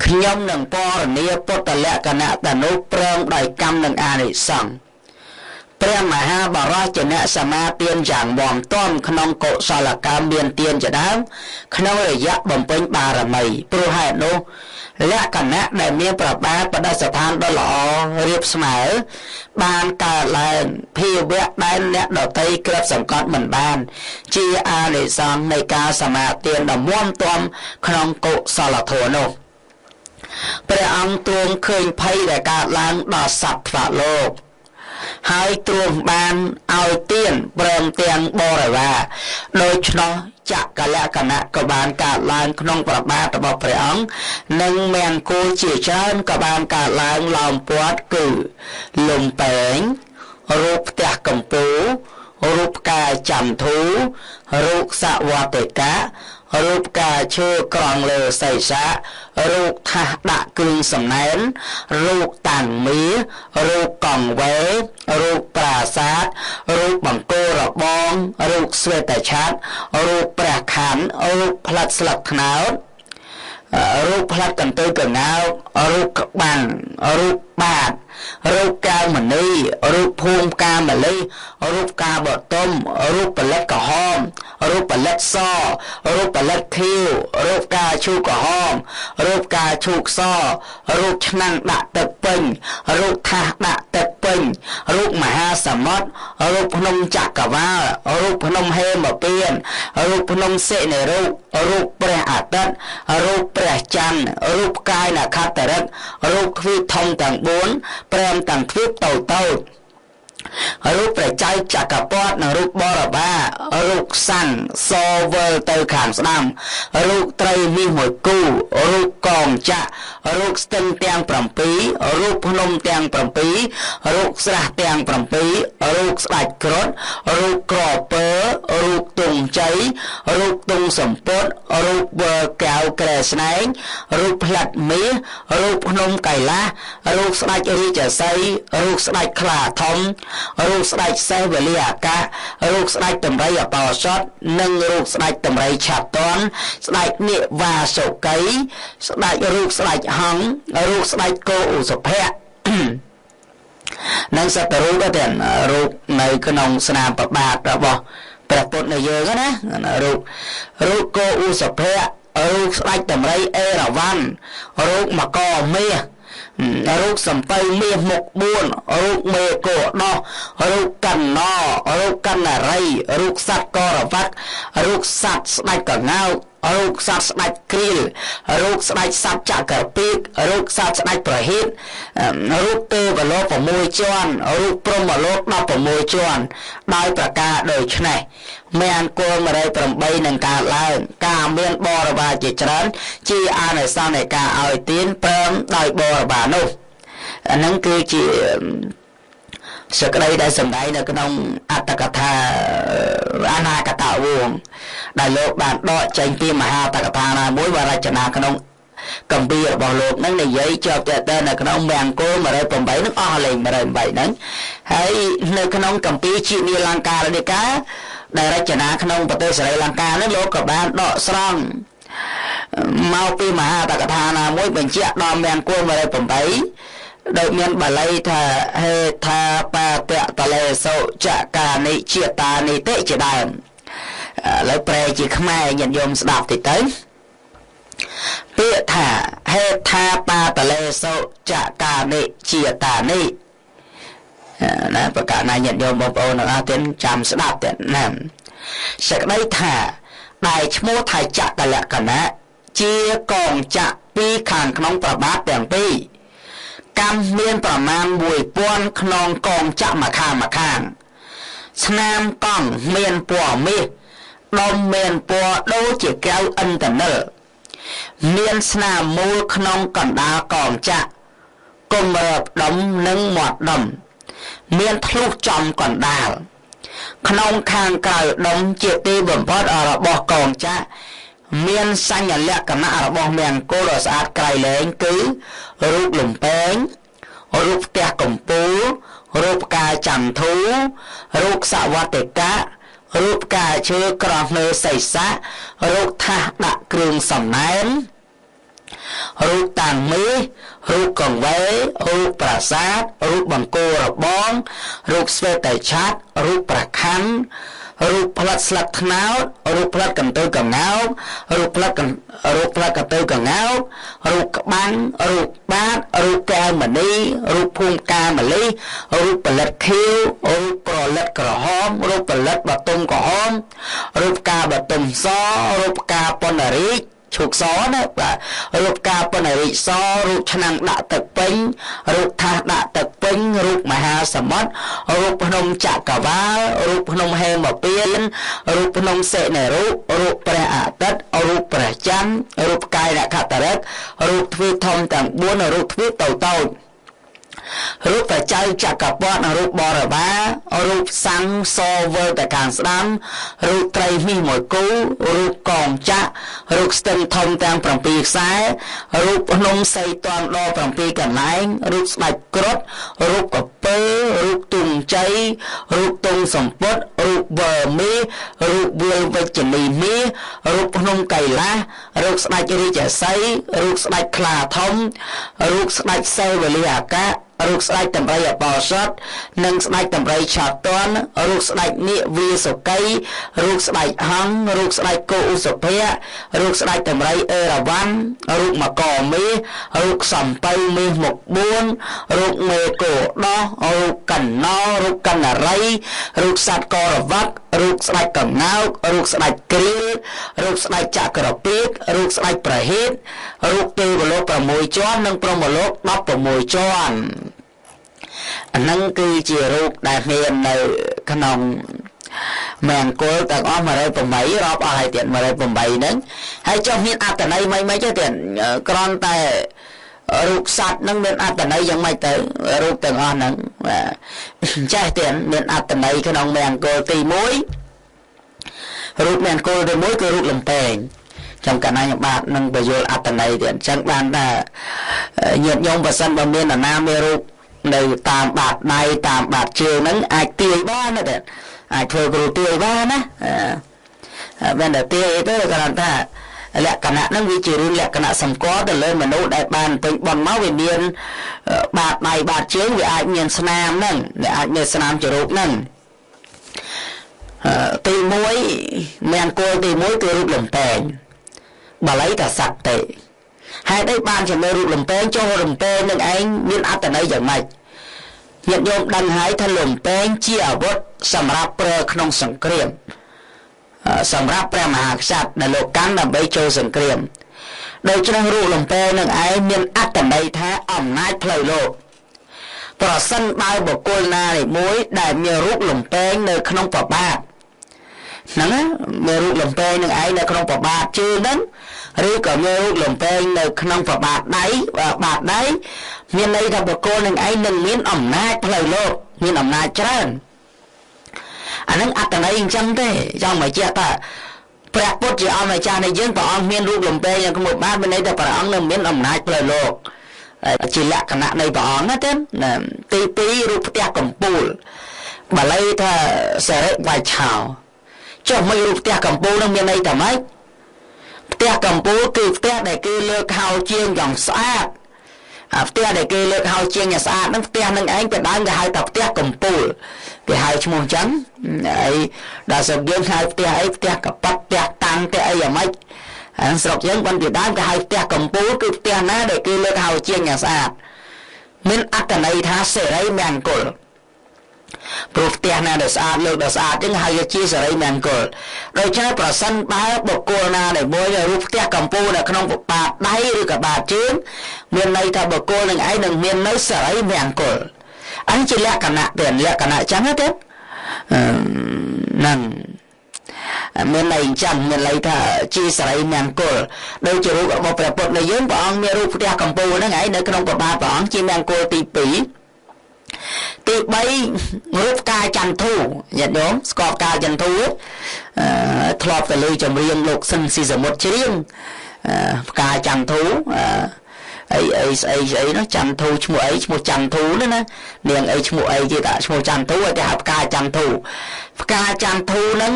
ខ្ញុំនឹងបរនីពុទ្ធលក្ខណៈទាំងនោះព្រមដោយកម្មនិងអានិសង្សព្រះមហាបរោះជាអ្នកសមាទានយ៉ាងមាំទាំក្នុងកុសលកម្មមានទានជាដើមក្នុងរយៈបំពេញបារមីព្រោះហេតុនោះលក្ខណៈដែលមានប្របាទបដិស្ថានដ៏ល្អរៀបស្មើបានកើតឡើងភាវៈដែលអ្នកដតីក្របសង្កត់មិនបានជាអានិសង្សនៃការសមាទានដ៏មាំទាំក្នុងកុសលធម៌នោះព្រះអង្គទ្រង់ឃើញភ័យដែលកើតឡើងដល់សត្វថ្វាលោកហើយទ្រង់បានឲ្យទានព្រមទាំងបរិវារដូច្នោះចកលក្ខណៈក៏បានកើតឡើងក្នុងប្របាទរបស់ព្រះអង្គនិងមង្គលជាច្រើនក៏បានកើតឡើងឡោមព័ទ្ធគឺលំពែងរូបផ្ទះកំពូលរូបផ្កាចន្ធូរូបសវតិកៈរូបផ្កាឈើក្រងលើសីសារូបថាសដាក់គ្រឿងសំណែនរូបតាំងមារូបកងវែរូបប្រាសាទរូបបង្គោលរបងរូបស្វេតឆ័ត្ររូបព្រះខ័នរូបផ្លិតស្លឹកត្នោតរូបផ្លិតកន្ទុយកងោករូបក្បាំងរូបបាតរូបកែវមณีរូបភូមិកាមលិរូបកាបតុមរូបផលិតក្រហមរូបផលិតសរូបផលិតខៀវរូបកាឈូកក្រហមរូបកាឈូកសរូបឆ្នាំងដាក់ទឹកពេញរូបថាសដាក់ទឹកពេញរូបមហាសមុទ្ររូបភ្នំចក្រវាលរូបភ្នំហេមពានរូបភ្នំសិនិរូបរូបព្រះអាទិត្យរូបព្រះច័ន្ទរូបផ្កាយនក្ខត្តរិករូបទ្វីបធំទាំង4ព្រមទាំងទ្វីបតូចតូចរូបព្រះចៅចក្រពត្តិនិងរូបបរិវាររូបសង្ឃសវិលទៅខាងស្ដាំរូបត្រីមាសមួយគូរូបកងចក្ររូបស្ទឹងទាំង7រូបភ្នំទាំង7រូបស្រះទាំង7រូបស្ដេចគ្រុឌរូបក្រពើរូបទង់ជ័យរូបទង់សម្ពុតរូបវើកែវក្រែស្នែងរូបផ្លិតមាសរូបភ្នំកៃឡាសរូបស្ដេចរាជសីរូបស្ដេចខ្លាធំរូបស្ដេចសេះវេលាអាកាសរូបស្ដេចតម្រៃអបោសុតនិងរូបស្ដេចតម្រៃឆាតនស្ដេចនិវាសុកីស្ដេចរូបស្ដេចហង្សរូបស្ដេចគោឧសភៈនិងសត្វរូបទាំងរូបនៅក្នុងស្នាមប្របាទរបស់ព្រះពុទ្ធនៅយើងណារូបគោឧសភៈរូបស្ដេចតម្រៃអេរ៉ាវ៉ាន់រូបមកមាសរូបសំពៅមាសមុខ4រូបមេកោដោះរូបកណ្ណរូបកណ្ណរីរូបសត្វករវត្តរូបសត្វស្ដេចកងោករូបសត្វស្ដេចគ្រីលរូបស្ដេចសត្វចក្រពីករូបសត្វស្ដេចប្រហិតរូបទេវលោក6ជាន់រូបព្រហ្មលោក16ជាន់ដោយប្រការដូច្នេះមង្គល108នឹងកើតឡើងការមានបរិវារជាច្រើនជាអានិសង្សនៃការឲ្យទានព្រមដោយបរិវារនោះអាហ្នឹងគឺជាសេចក្តីដែលសម្ដែងនៅក្នុងអត្តកថាអនាគតវង្សដែលលោកបានដកចេញពីមហាតកថាណាមួយបានរចនាក្នុងកម្ពីរបស់លោកនឹងនិយាយជាប់តែនៅក្នុងមង្គល108នឹងអស់លេខ108ហ្នឹងហើយនៅក្នុងកម្ពីជានីលង្ការនិកា ដែលរចនាក្នុងប្រទេសស្រីលង្កានេះលោកក៏បានដកស្រង់មកពីមហាតកថាណាមួយបញ្ជាក់ដល់មង្គល108ដោយមានបាលីថាហេថាបាតតលេសុចកានិជាតានិតិជាដើមឥឡូវប្រែជាខ្មែរញាតិញោមស្ដាប់តិចទៅពាក្យថាហេថាបាតលេសុចកានិជាតានិណាប្រកាសណាញាតិញោមបងប្អូនទាំងអស់ទៀតចាំស្ដាប់ទៀតណាសេចក្តីថាដែលឈ្មោះថាចកលក្ខណៈជាកងចក្រពីខាងក្នុងប្របាទទាំងពីរកម្មមានប្រមាណ1000ក្នុងកងចក្រម្ខាងម្ខាងស្នាមកង់មានពណ៌មាសដុំមានពណ៌ដូចជាកែវឥន្ធនិលមានស្នាមមូលក្នុងកណ្ដាលកងចក្រគម្របដុំនិងមាត់ដុំមានធ្លុះចំកណ្ដាលក្នុងខាងក្រៅដុំជាទីបំផុតរបស់កងចក្រមានសញ្ញលក្ខណៈរបស់មង្គលដ៏ស្អាតក្រៃលែងគឺរូបលំពែងរូបផ្ទះកំពូលរូបផ្កាចន្ទធូរូបសវតិកៈរូបផ្កាឈើក្រោះលើសីសៈរូបថាសដាក់គ្រឿងសំណែនរូបតាំងមាសរូបកង្វេរូបប្រាសាទរូបបង្គោលរបងរូបស្វេតឆ័ត្ររូបប្រខណ្ឌរូបផ្លិតស្លឹកត្នោតរូបផ្លិតកន្ទុយកង្កោករូបផ្លិតកន្ទុយកង្កោករូបក្បាំងរូបបាតរូបកែវមณีរូបភូមិកាមលិះរូបផលិតខៀវរូបប្រលិតក្រហមរូបផលិតបតុងក្រហមរូបកាបតុងសរូបកាប៉ុណ្ណរីកឈូកសណាបាទរូបកាប៉ុណ្ណរិសរូបឆ្នាំងដាក់ទឹកពេញរូបថាសដាក់ទឹកពេញរូបមហាសមុទ្ររូបភ្នំចក្រវាលរូបភ្នំហេមពានរូបភ្នំសិនរូបរូបព្រះអាទិត្យរូបព្រះច័ន្ទរូបកាយនក្ខត្តរិករូបទ្វីបធំទាំង4រូបទ្វីបតូចតូចរូបបច្ច័យចក្រពត្តិរូបបរិវាររូបសង្ឃសវិលទៅខាងស្ដាំរូបត្រីមាសមួយគូរូបកងចក្ររូបស្ទឹងធំទាំង7ខ្សែរូបភ្នំសីតនដល់7កន្លែងរូបស្ដេចគ្រុឌរូបកពើរូបទងជ័យរូបទងសម្ពុតរូបវើមាសរូបវាលវិជ្ជនីមាសរូបភ្នំកៃឡាសរូបស្ដេចរាជសីរូបស្ដេចខ្លាធំរូបស្ដេចសេវលីអាការូបស្ដេចតម្រៃអបោសុតនិងស្ដេចតម្រៃឆាតនរូបស្ដេចនាគវាសុកីរូបស្ដេចហង្សរូបស្ដេចគោឧសភៈរូបស្ដេចតម្រៃអេរវ៉ាន់រូបមកមាសរូបសំពៅមាសមុខ4រូបមេគោដោះរូបកណ្ណោរូបកណ្ណរីរូបសត្វករវឹករូបស្ដេចកង្កោករូបស្ដេចគ្រាលរូបស្ដេចចក្រពីតរូបស្ដេចប្រហិតរូបទេវលោក6ជាន់និងព្រហ្មលោក16ជាន់អាហ្នឹងគឺជារូបដែលមាននៅក្នុងមង្គលទាំងអស់108រាប់អស់ហើយទៀត108ហ្នឹងហើយចុះមានអត្ថន័យមិនទេទៀតគ្រាន់តែរូបសត្វហ្នឹងមានអត្ថន័យយ៉ាងម៉េចទៅរូបទាំងអស់ហ្នឹងចេះទៀតមានអត្ថន័យក្នុងមង្គលទី1រូបមង្គលទី1គឺរូបលំពែងចំកណ្ដាលបាទនឹងបញ្យល់អត្ថន័យទៀតអញ្ចឹងបានថាញាតិញោមបើសិនបើមានអាណាមានរូបនៅតាមបាតដៃតាមបាតជើងហ្នឹងអាចទាយបានណាអាចធ្វើគ្រូទាយបានណាមិនតែទាយទេគ្រាន់តែលក្ខណៈហ្នឹងវាជារឿងលក្ខណៈសម្គាល់ទៅលើមនុស្សដែលបានពេញបុណ្យមកវាមានបាតដៃបាតជើងវាអាចមានស្នាមហ្នឹងវាអាចមានស្នាមជារូបហ្នឹងទី1មង្គលទី1គឺរូបលំពែងបាលីថាសត្តិហេតុអីបានជាមើលរូបលំពែងចុះលំពែងនឹងឯងមានអត្ថន័យយ៉ាងម៉េចញាតិញោមដឹងហើយថាលំពែងជាអាវុធសម្រាប់ប្រើក្នុងសង្គ្រាមសម្រាប់ព្រះមហាក្សត្រដែលលោកកាន់ដើម្បីចូលសង្គ្រាមដូច្នេះរូបលំពែងនឹងឯងមានអត្ថន័យថាអំណាចផ្លូវលោកប្រសិនបើបុគ្គលណាមួយដែលមានរូបលំពែងនៅក្នុងប្របាទហ្នឹងណាមានរូបលំពែងនឹងឯងនៅក្នុងប្របាទជើងហ្នឹងឬក៏មានរូបលំពែងនៅក្នុងប្របាទដៃបាតដៃមានន័យថាបុគ្គលនឹងឯងនឹងមានអំណាចផ្លូវលោកមានអំណាចច្រើនអាហ្នឹងអត្ថន័យអញ្ចឹងទេចង់មកជាថាព្រះពុទ្ធជាអម្ចាស់នៃយើងព្រះអង្គមានរូបលំពែងយ៉ាងក្នុងបាតមានន័យថាព្រះអង្គនឹងមានអំណាចផ្លូវលោកជាលក្ខណៈនៃព្រះអង្គណាទេទី2រូបផ្ទះកំពូលបាលីថាសិរិវាឆោ ចុះមិនរូបផ្ទះកម្ពូលនឹងមានន័យថាម៉េចផ្ទះកម្ពូលគឺផ្ទះដែលគេលើកហៅជាងយ៉ាងស្អាតអាផ្ទះដែលគេលើកហៅជាងយ៉ាងស្អាតហ្នឹងផ្ទះនឹងឯងពីដើមគេហៅថាផ្ទះកម្ពូលគេហៅឈ្មោះអញ្ចឹងអីដល់ស្រុកយើងហៅផ្ទះអីផ្ទះកប៉ាត់ផ្ទះតាំងផ្ទះអីយ៉ាងម៉េចអាស្រុកយើងបានពីដើមគេហៅផ្ទះកម្ពូលគឺផ្ទះណាដែលគេលើកហៅជាងយ៉ាងស្អាតមានអត្ថន័យថាសិរីមង្គលព្រោះផ្ទះណាដែលស្អាតលើកដល់ស្អាតចឹងហៅជាសិរីមង្គលដូច្នេះប្រសិនបើបុគ្គលណាដែលមួយរូបផ្ទះកម្ពូលនៅក្នុងបាតដៃឬក៏បាតជើងមានន័យថាបុគ្គលនឹងឯងនឹងមាននៅសិរីមង្គលអញ្ចឹងជាលក្ខណៈទេលក្ខណៈចឹងទេហ្នឹងមានន័យអញ្ចឹងមានន័យថាជាសិរីមង្គលដូចជារូបរបស់ព្រះពុទ្ធនៃយើងព្រះអង្គមានរូបផ្ទះកម្ពូលហ្នឹងឯងនៅក្នុងព្រះបាទព្រះអង្គជាមង្គលទី2ទី3រូបផ្កាចន្ទធូញាតិញោមស្គាល់ផ្កាចន្ទធូធ្លាប់ទៅលើចម្រៀងលោកស៊ិនស៊ីសមុទ្រច្រៀងផ្កាចន្ទធូអីអីស្អីស្អីនោះចន្ទធូឈ្មោះអីឈ្មោះចន្ទធូនោះណានាងអីឈ្មោះអីគេថាឈ្មោះចន្ទធូគេហៅផ្កាចន្ទធូផ្កាចន្ទធូហ្នឹង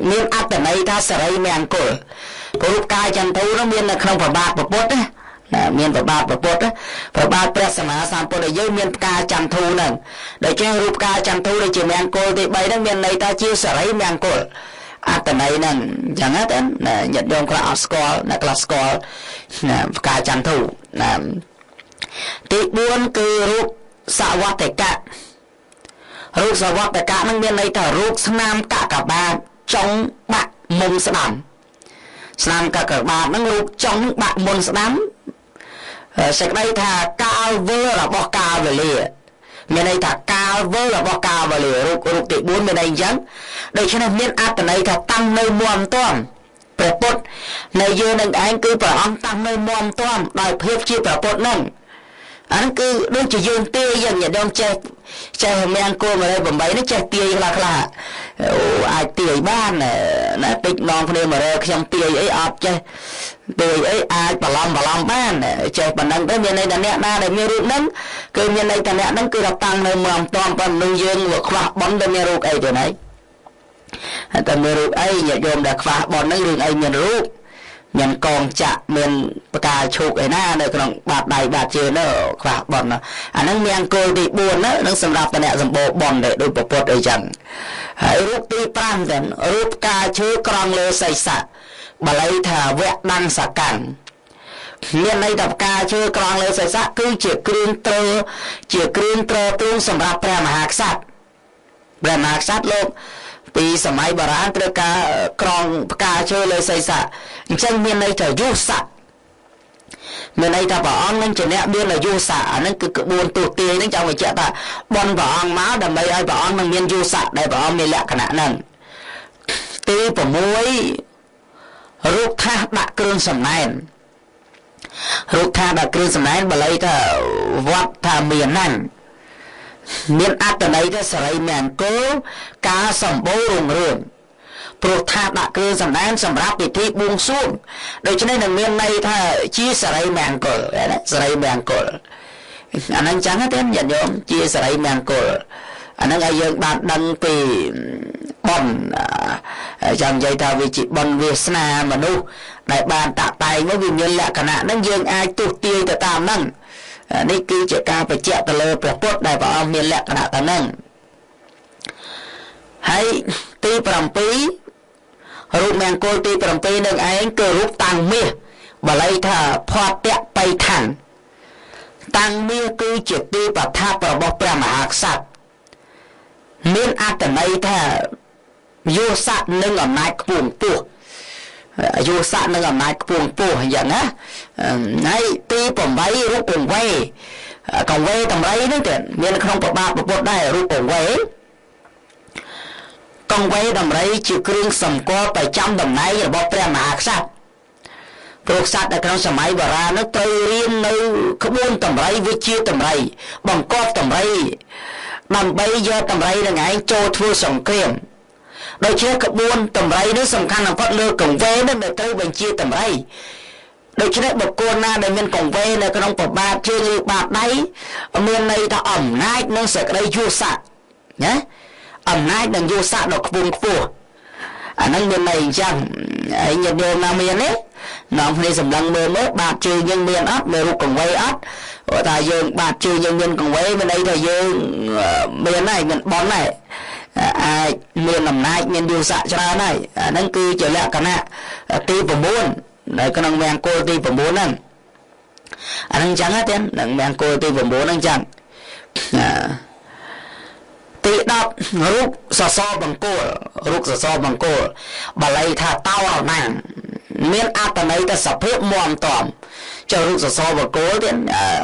មានអត្ថន័យថាសិរីមង្គលព្រោះផ្កាចន្ទធូនោះមាននៅក្នុងព្រះបាទព្រះពុទ្ធណាមានព្រះបាទព្រះពុទ្ធព្រះបាទព្រះសម្មាសម្ពុទ្ធយើងមានផ្កាចន្ទធូហ្នឹងដូច្នេះរូបផ្កាចន្ទធូដែលជាមង្គលទី3ហ្នឹងមានន័យថាជាសិរីមង្គលអត្ថន័យហ្នឹងអញ្ចឹងណាញាតិញោមខ្លះអត់ស្គាល់អ្នកខ្លះស្គាល់ណាផ្កាចន្ទធូណាទី4គឺរូបសវតិកៈរូបសវតិកៈហ្នឹងមានន័យថារូបស្នាមកកបាតចុងបាក់មុំស្ដាំស្នាមកកបាតហ្នឹងរូបចុងបាក់មុនស្ដាំសេចក្តីថាកាលវិលរបស់កាលវេលាមានន័យថាកាលវិលរបស់កាលវេលារូបទី4មានន័យអញ្ចឹងដូច្នេះមានអត្ថន័យថាតាំងនៅមាំទាំព្រះពុទ្ធនៅយើងនឹងឯងគឺព្រះអង្គតាំងនៅមាំទាំដោយភាពជាព្រះពុទ្ធហ្នឹងអាហ្នឹងគឺដូចជាយើងទាយយ៉ាងញាតិញោមចេះចេះមង្គល108នេះចេះទាយខ្លះខ្លះអូអាចទាយបានណាតិចនងគ្នា100ខ្ញុំទាយអីអត់ចេះទាយអីអាចបន្លំបានចេះប៉ុណ្ណឹងទៅមានន័យថាអ្នកណាដែលមានរូបហ្នឹងគឺមានន័យថាអ្នកហ្នឹងគឺថាតាំងនៅមាំទាំប៉ុន្តែយើងវាខ្វះបុណ្យទៅមានរូបអីទៅណៃតែមានរូបអីញាតិញោមដែលខ្វះបុណ្យហ្នឹងរឿងអីមានរូបមានកងចាក់មានផ្កាឈូកឯណានៅក្នុងបាតដៃបាតជើងនោះខ្វះបុណ្យអាហ្នឹងមង្គលទី4ណានឹងសម្រាប់តអ្នកសម្បូរបុណ្យដែលដូចពុទ្ធអីចឹងហើយរូបទី5ទៅរូបផ្កាឈើក្រងលើសីស័កបាលីថាវៈដង្សកម្មមានន័យថាផ្កាឈើក្រងលើសីស័កគឺជាគ្រឿងទ្រជាគ្រឿងទ្រទ្រង់សម្រាប់ព្រះមហាក្សត្រព្រះមហាក្សត្រលោកពីសម័យបុរាណត្រូវការក្រងផ្កាឈើលើសីស័កអញ្ចឹងមានន័យថាយុស័កមានន័យថាព្រះអង្គនឹងជាអ្នកមានអាយុស័កអាហ្នឹងគឺក្បួនទស្សទាយហ្នឹងចង់បញ្ជាក់ថាបុណ្យព្រះអង្គមកដើម្បីឲ្យព្រះអង្គនឹងមានយុស័កដែលព្រះអង្គមានលក្ខណៈហ្នឹងទី6រូបថាសដាក់គ្រឿងសំណែនរូបថាសដាក់គ្រឿងសំណែនបាលីថាវត្តថាមានហ្នឹងមានអត្ថន័យថាសិរីមង្គលការសម្បូររុងរឿងព្រោះថាដាក់គ្រឿងសម្ដែងសម្រាប់ពិធីបួងសួងដូច្នេះនឹងមានន័យថាជាសិរីមង្គលណាសិរីមង្គលអាហ្នឹងចឹងទេញាតិញោមជាសិរីមង្គលអាហ្នឹងឲ្យយើងបានដឹងពីបុណ្យចង់និយាយថាវាជាបុណ្យវាសនាមនុស្សដែលបានតាក់តែងមកវាមានលក្ខណៈហ្នឹងយើងអាចទស្សទាយទៅតាមហ្នឹងនេះគឺជាការបញ្ជាក់ទៅលើព្រះពុទ្ធដែលព្រះអង្គមានលក្ខណៈទៅហ្នឹងហើយទី7រូបមង្គលទី7នឹងឯងគឺរូបតាំងមាសបាលីថាភតៈបៃឋានតាំងមាសគឺជាទីប្រថាប់របស់ព្រះមហាក្សត្រមានអត្ថន័យថាយុស័កនិងអំណាចខ្ពង់ខ្ពស់យុស័កនិងអំណាចខ្ពង់ខ្ពស់អញ្ចឹងណាហើយទី8រូបកង្វេកង្វេតម្រៃហ្នឹងទៀតមានក្នុងព្រះបាទពុទ្ធដែររូបកង្វេកង្វេតម្រៃជាគ្រឿងសម្គាល់ប្រចាំតំណែងរបស់ព្រះមហាក្សត្រព្រោះក្សត្រនៅក្នុងសម័យបុរាណនោះត្រូវរៀននៅក្បួនតម្រៃវិជាតម្រៃបង្កប់តម្រៃដើម្បីយកតម្រៃនឹងឯងចូលធ្វើសង្គ្រាមដូច្នេះក្បួនតម្រៃនេះសំខាន់បំផុតលើកង្វេនេះដែលត្រូវបញ្ជាតម្រៃដូច្នេះបុគ្គលណាដែលមានកង្វេនៅក្នុងប្របាទជើងឬបាតដៃមានន័យថាអំណាចនិងសេចក្តីយុស័កណាអំណាចនិងយុស័កដ៏ខ្ពង់ខ្ពស់ អាហ្នឹងមានន័យអញ្ចឹងហើយញាតិញោមណាមានទេនាំគ្នាសម្លឹងមើលមើលបាតជើងយើងមានអត់មានរូបកង្វេអត់ព្រោះថាយើងបាតជើងយើងមានកង្វេមានន័យថាយើងមានហើយមានប៉ុនហើយអាចមានអំណាចមានយុស័កច្រើនហើយអាហ្នឹងគឺជាលក្ខណៈទី9នៅក្នុងមង្គលទី9ហ្នឹងអាហ្នឹងចឹងទេនឹងមង្គលទី9ហ្នឹងចឹងទី10រូបសសរបង្គោលរូបសសរបង្គោលបាលីថាតោរណាំងមានអត្ថន័យថាសភាពមាំទាំចុះរូបសសរបង្គោលទៀត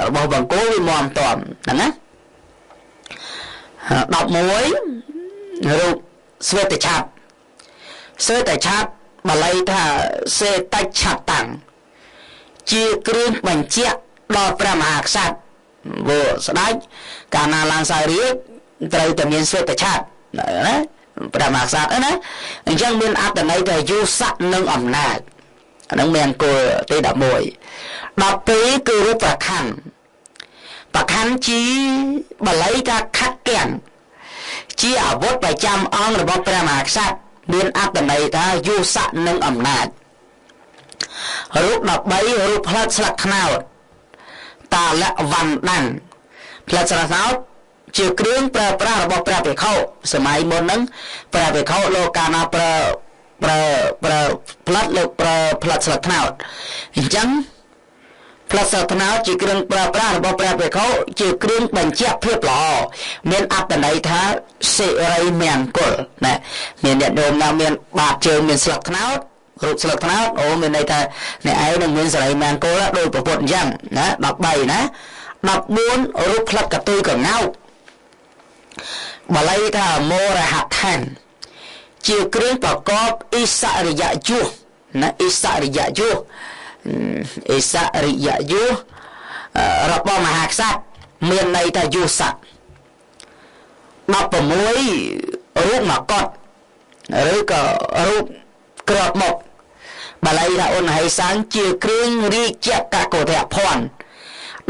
របស់បង្គោលវាមាំទាំហ្នឹងណា11រូបស្វេតឆាប់ស្វេតឆាប់បាលីថាសេតឆាប់តាំងជាគ្រឿងបញ្ជាក់ដល់ព្រះមហាក្សត្រព្រោះស្ដេចកាលណាឡើងសោយរាជត្រូវតែមានស្វេតឆាប់ណាព្រះមហាក្សត្រណាអញ្ចឹងមានអត្ថន័យថាយុស័កនិងអំណាចអាហ្នឹងមានអង្គទី11 12គឺរូបប្រខណ្ឌប្រខណ្ឌជាបាលីថាខកាំងជាអាវុធប្រចាំអង្គរបស់ព្រះមហាក្សត្រមានអត្ថន័យថាយុស័កនិងអំណាចរូប13រូបផ្លិតស្លឹកខ្នោតតាលវណ្ដាំងផ្លិតស្លឹកខ្នោតជាគ្រឿងប្រើប្រាស់របស់ព្រះភិក្ខុសម័យមុនហ្នឹងព្រះភិក្ខុលោកកាលណាប្រើប្រើប្រើផ្លិតលោកប្រើផ្លិតស្លឹកខ្នោតអញ្ចឹងផ្លិតស្លឹកខ្នោតជាគ្រឿងប្រើប្រាស់របស់ព្រះភិក្ខុជាគ្រឿងបញ្ជាក់ភាពល្អមានអត្ថន័យថាសិរីមង្គលណាមានអ្នកញោមណាមានបាតជើងមានស្លឹកខ្នោតរូបស្លឹកខ្នោតអូមានន័យថាអ្នកឯងនឹងមានសិរីមង្គលដោយប្រពុតអញ្ចឹងណា13ណា14រូបផ្លិតកតុយកងោកបាលីថាមរហដ្ឋានជាគ្រឿងប្រកបអិសរិយយុសណាអិសរិយយុសអិសរិយយុសរបស់មហាក្សត្រមានន័យថាយុស័ក16រូបមកុដឬក៏រូបក្របមុខបាលីថាអ៊ុនហៃសាំងជាគ្រឿងរាជកកុធភ័ណ្ឌ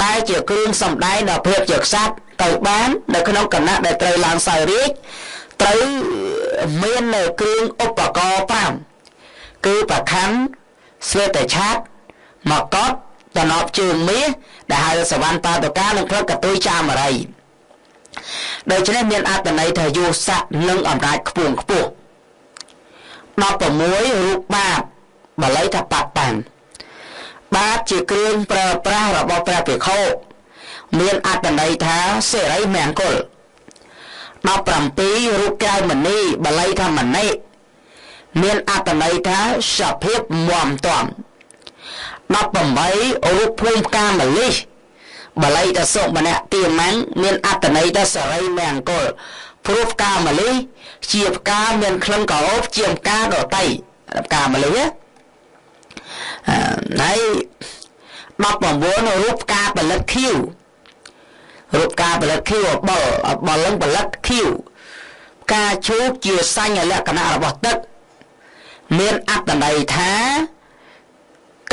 ដែលជាគ្រឿងសម្ដែងដល់ភាពជាក្សត្រទៅបាននៅក្នុងគណៈដែលត្រូវឡើងសោយរាជត្រូវមាននៅគ្រឿងឧបករណ៍5គឺប្រខណ្ឌស្វេតឆាតមកុដតំណប់ជើងមាសដែលហៅសវណ្ណបាតុកានិងផ្លិតកតុយចាមរីដូច្នេះមានអត្ថន័យថាយុស័កនិងអំណាចខ្ពង់ខ្ពស់16រូបបាតបាលីថាបតាំងបាតជាគ្រឿងប្រើប្រាស់របស់ព្រះភិក្ខុមានអត្ថន័យថាសិរីមង្គល17រូបកែវមณีបាលីថាមណិមានអត្ថន័យថាសភាពមាំទាំ18រូបភូមិផ្កាម្លិះបាលីថាសុមនៈទាមੰមានអត្ថន័យថាសិរីមង្គលព្រោះផ្កាម្លិះជាផ្កាមានក្លិនក្រអូបជាផ្កាដតីផ្កាម្លិះហើយ19រូបផ្កាផលិតខៀវរូបផ្កាផលិតខៀវអបលអបលនឹងផលិតខៀវផ្កាឈូកជាសញ្ញលក្ខណៈរបស់ទឹកមានអត្ថន័យថា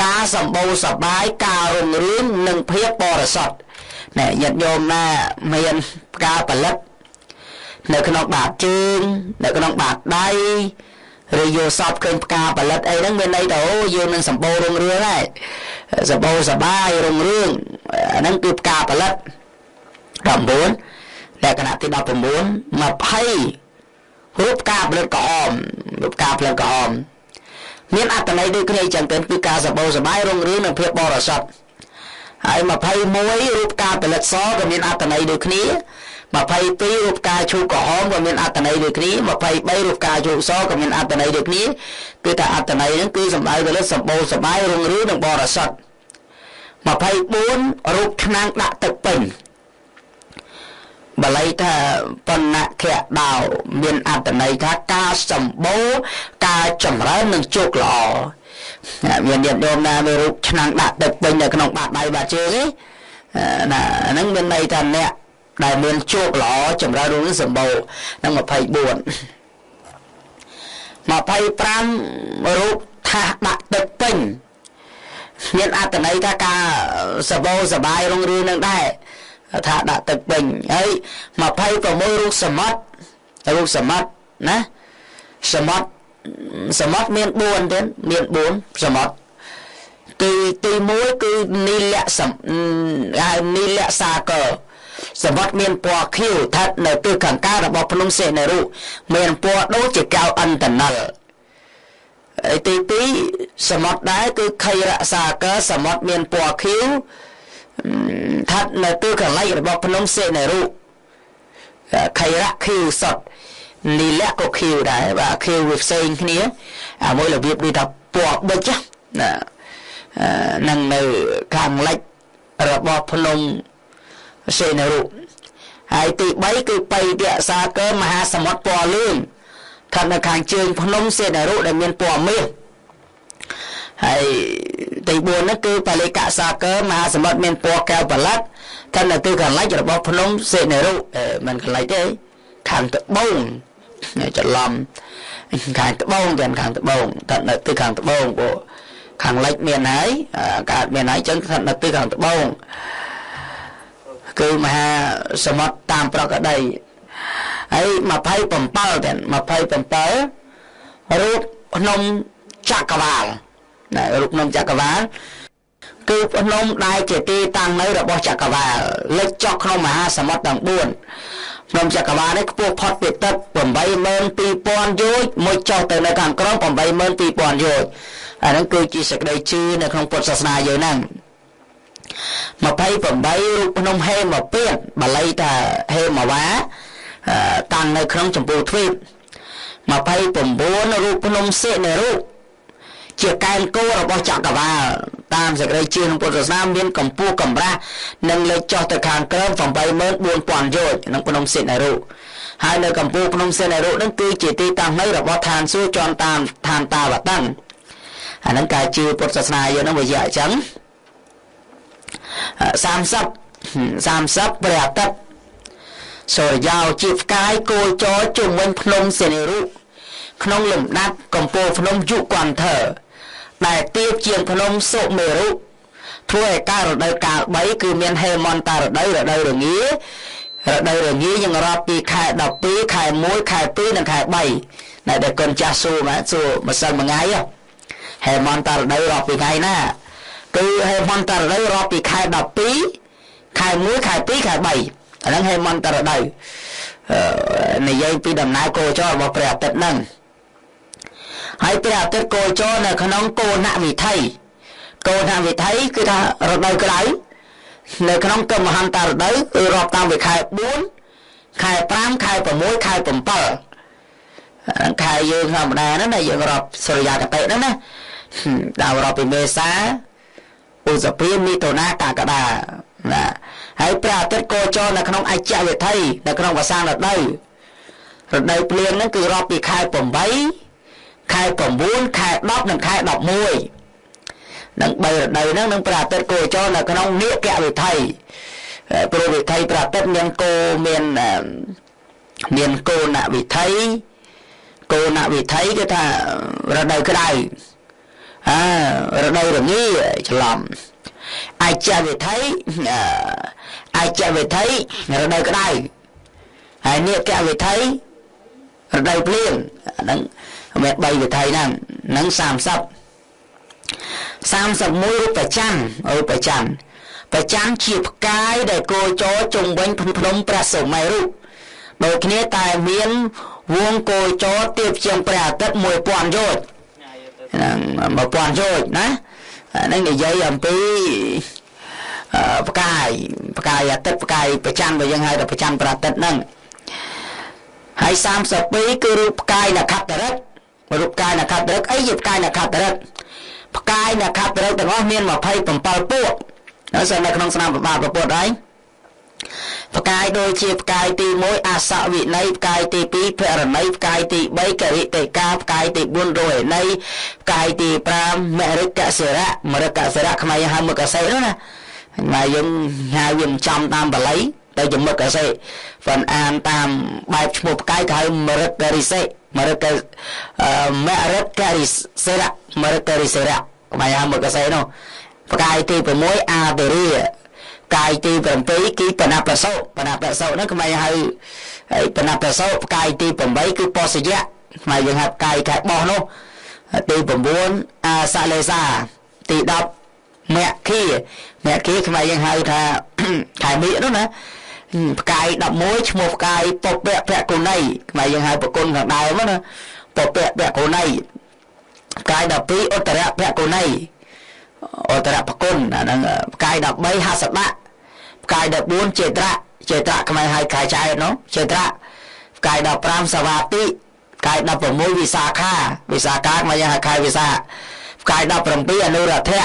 ការសម្បូរសប្បាយការរុងរឿងនិងភាពបរិសុទ្ធណែញាតិញោមណាមានផ្កាផលិតនៅក្នុងបាតជើងនៅក្នុងបាតដៃឬយកសពឃើញផ្កាផលិតអីហ្នឹងមានន័យថាអូយើងនឹងសម្បូររុងរឿងហើយសម្បូរសប្បាយរុងរឿងអាហ្នឹងគឺផ្កាផលិត19លក្ខណៈទី19 20រូបផ្កាផលិតក្រហមរូបផ្កាផលិតក្រហមមានអត្ថន័យដូចគ្នាចឹងទៅគឺការសម្បូរសប្បាយរុងរឿងនិងភាពបរិសុទ្ធហើយ21រូបផ្កាផលិតសក៏មានអត្ថន័យដូចគ្នា22រូបផ្កាឈូកក្រហមក៏មានអត្ថន័យដូចគ្នា23រូបផ្កាឈូកសក៏មានអត្ថន័យដូចគ្នាគឺថាអត្ថន័យហ្នឹងគឺសំដៅទៅលើសម្បូរសប្បាយរុងរឿងនិងបរិសុទ្ធ24រូបឆ្នាំងដាក់ទឹកពេញបាលីថាបណ្ណខៈដោមានអត្ថន័យថាការសម្បូរការចម្រើននិងជោគល្អមានញាតិញោមណាមានរូបឆ្នាំងដាក់ទឹកពេញនៅក្នុងបាតដៃបាតជើងទេណាហ្នឹងមានន័យថាអ្នកដែលមានជោគល្អចម្រើនរុងសម្បូរនឹង24 25រូបថាសដាក់ទឹកពេញមានអត្ថន័យថាការសម្បូរសប្បាយរុងរឿងនឹងដែរថាដាក់ទឹកពេញហើយ26រូបសមុទ្ររូបសមុទ្រណាសមុទ្រ សមុទ្រមាន4ទៀតមាន4សមុទ្រទី1គឺនីលៈហៅនីលៈសាគរសមុទ្រមានពណ៌ខៀវស្ថិតនៅទិសខាងកើតរបស់ភ្នំសេនរុមានពណ៌ដូចជាកែវឥន្ធនិលហើយទី2សមុទ្រដែរគឺខិរសាគរសមុទ្រមានពណ៌ខៀវស្ថិតនៅទិសខាងលិចរបស់ភ្នំសេនរុខិរៈខៀវសុទ្ធនីលៈក៏ខៀវដែរបាទខៀវវាផ្សេងគ្នាអាមួយរបៀបដូចថាពណ៌ប៊ិចណានឹងនៅខាងលិចរបស់ភ្នំសេនរុហើយទី3គឺបៃតសាគរមហាសមុទ្រពណ៌លឿងស្ថិតនៅខាងជើងភ្នំសេនរុដែលមានពណ៌មាសហើយទី4នោះគឺបលិកសាគរមហាសមុទ្រមានពណ៌កែវផលិតស្ថិតនៅទិសខាងលិចរបស់ភ្នំសេនរុមិនខាងលិចទេខាងត្បូងច្រឡំខាងត្បូងទាំងខាងត្បូងស្ថិតនៅទិសខាងត្បូងព្រោះខាងលិចមានហើយកើតមានហើយអញ្ចឹងស្ថិតនៅទិសខាងត្បូងគឺមហាសមុទ្រតាមប្រក្រតីហើយ27ទាំង27រូបភ្នំចក្រវាលណារូបភ្នំចក្រវាលគឺភ្នំដែលជាទីតាំងនៅរបស់ចក្រវាលលិចចុះក្នុងមហាសមុទ្រទាំង4ភ្នំចក្រវាលនេះខ្ពស់ផុតពីទឹក82000យោជន៍មួយចុះទៅនៅខាងក្រោម82000យោជន៍អាហ្នឹងគឺជាសេចក្តីជឿនៅក្នុងពុទ្ធសាសនាយើងហ្នឹង28រូបភ្នំហេមពាធបាលីថាហេមវាតាំងនៅក្នុងចម្ពោះទ្វីប29រូបភ្នំសេនរុជាកែនគោរបស់ចក្រវាលតាមសេចក្តីជឿក្នុងពុទ្ធសាសនាមានកម្ពស់កម្រាស់និងលើកចុះទៅខាងក្រោម84000យោជន៍ក្នុងភ្នំសេនរុហើយនៅកម្ពស់ភ្នំសេនរុនឹងគឺជាទីតាំងនៅរបស់ឋានសួគ៌ជាន់តាមឋានតាវតឹងអាហ្នឹងការជឿពុទ្ធសាសនាយើងហ្នឹងវាយ៉ាងអញ្ចឹង30ព្រះអាទិត្យសូរិយោជាផ្កាយគោចរជុំវិញភ្នំសេនរុក្នុងលំដាប់កំពូលភ្នំយុគន្ធរដែលទាបជាងភ្នំសុមេរុធ្វើឲ្យការរដូវកាល3គឺមានហេមន្តរដូវរដូវរងារដូវរងាយើងរាប់ពីខែ12ខែ1ខែ2និងខែ3ដែលគុណចាស់សួរមកសួរម្សិលមួយថ្ងៃហេមន្តរដូវរាប់ពីថ្ងៃណាគឺហេមន្តរដូវរាប់ពីខែ12ខែ1ខែ2ខែ3អាហ្នឹងហេមន្តរដូវនិយាយពីដំណើរគោចររបស់ព្រះអាទិត្យហ្នឹងហើយព្រះអាទិត្យគោចរនៅក្នុងគោណវិថីគោណវិថីគឺថារដូវក្តៅនៅក្នុងកមហន្តរដូវគឺរាប់តាមពីខែ4ខែ5ខែ6ខែ7ហ្នឹងខែយើងធម្មតាហ្នឹងណាយើងរាប់សូរិយាគតិហ្នឹងណាដល់រាប់ពីមេសាឧសភាមិថុនាកក្កដាណាហើយព្រះអាទិត្យគោចរនៅក្នុងអច្ចវិថីនៅក្នុងវស្សារដូវរដូវភ្លៀងហ្នឹងគឺរាប់ពីខែ8ខែ9ខែ10និងខែ11នឹង3រដូវហ្នឹងនឹងព្រះអាទិត្យគោចរនៅក្នុងនិកវិថីព្រោះវិថីព្រះអាទិត្យមានគោមានគោណវិថីគោណវិថីគឺថារដូវក្តៅរដូវរងាច្រឡំអច្ចវិថីអច្ចវិថីរដូវក្តៅហើយនិកវិថីរដូវភ្លៀងហ្នឹងមាន3វិថីហ្នឹងនឹង30 31រូបច័ន្ទរូបច័ន្ទប្រច័ន្ទជាផ្កាយដែលគោចរជុំវិញភ្នំព្រះសុមេរុដូចគ្នាតែមានវងគោចរទាបជាងព្រះអាទិត្យ1000យោជន៍ហ្នឹង1000យោជន៍ណាហ្នឹងនិយាយអំពីផ្កាយផ្កាយអាទិត្យផ្កាយប្រច័ន្ទបើយើងហៅថាប្រច័ន្ទព្រះអាទិត្យហ្នឹងហើយ32គឺរូបផ្កាយនក្ខត្តរិករូបផ្កាយនក្ខត្តរិកអីជាផ្កាយនក្ខត្តរិកផ្កាយនក្ខត្តរិកទាំងអស់មាន27ពួកហើយសិននៅក្នុងស្នាមប្របាទប្រពុតហើយផ្កាយដូចជាផ្កាយទី1អសវិន័យផ្កាយទី2ភរណីផ្កាយទី3ករិតិកាផ្កាយទី4រោហិនីផ្កាយទី5មរិកសិរៈមរិកសិរៈខ្មែរហៅមកសិនោះណាខ្មែរយើងហៅវាមិនចំតាមបាលីទៅជាមកសិប៉ុន្តែអានតាមបែបឈ្មោះផ្កាយគេហៅមរិករិសិមរិកមរិករិសិរៈមរិករិសិរៈខ្មែរហៅមកសិនោះផ្កាយទី6អាទិរា កាយទី7គឺបណប្រសោបណប្រសោហ្នឹងខ្មែរហៅបណប្រសោផ្កាយទី8គឺបោសយៈ ខ្មែរយើងហៅផ្កាយខែបោះនោះទី9អាសលេសាទី10មគ្គាមគ្គាខ្មែរយើងហៅថាខែមិញនោះណាផ្កាយ11ឈ្មោះផ្កាយពពកភគុណីខ្មែរយើងហៅប្រគុណខាងដើមណាពពកភគុណីផ្កាយ12ឧត្តរភគុណីឧត្តរប្រគុណអាហ្នឹងផ្កាយ13ហសបៈផ្កាយ14ចេត្រៈចេត្រៈខ្មែរហៅខែចែកនោះចេត្រៈផ្កាយ15សវាតិផ្កាយ16វិសាខាវិសាខាខ្មែរយើងហៅខែវិសាផ្កាយ17អនុរដ្ឋៈ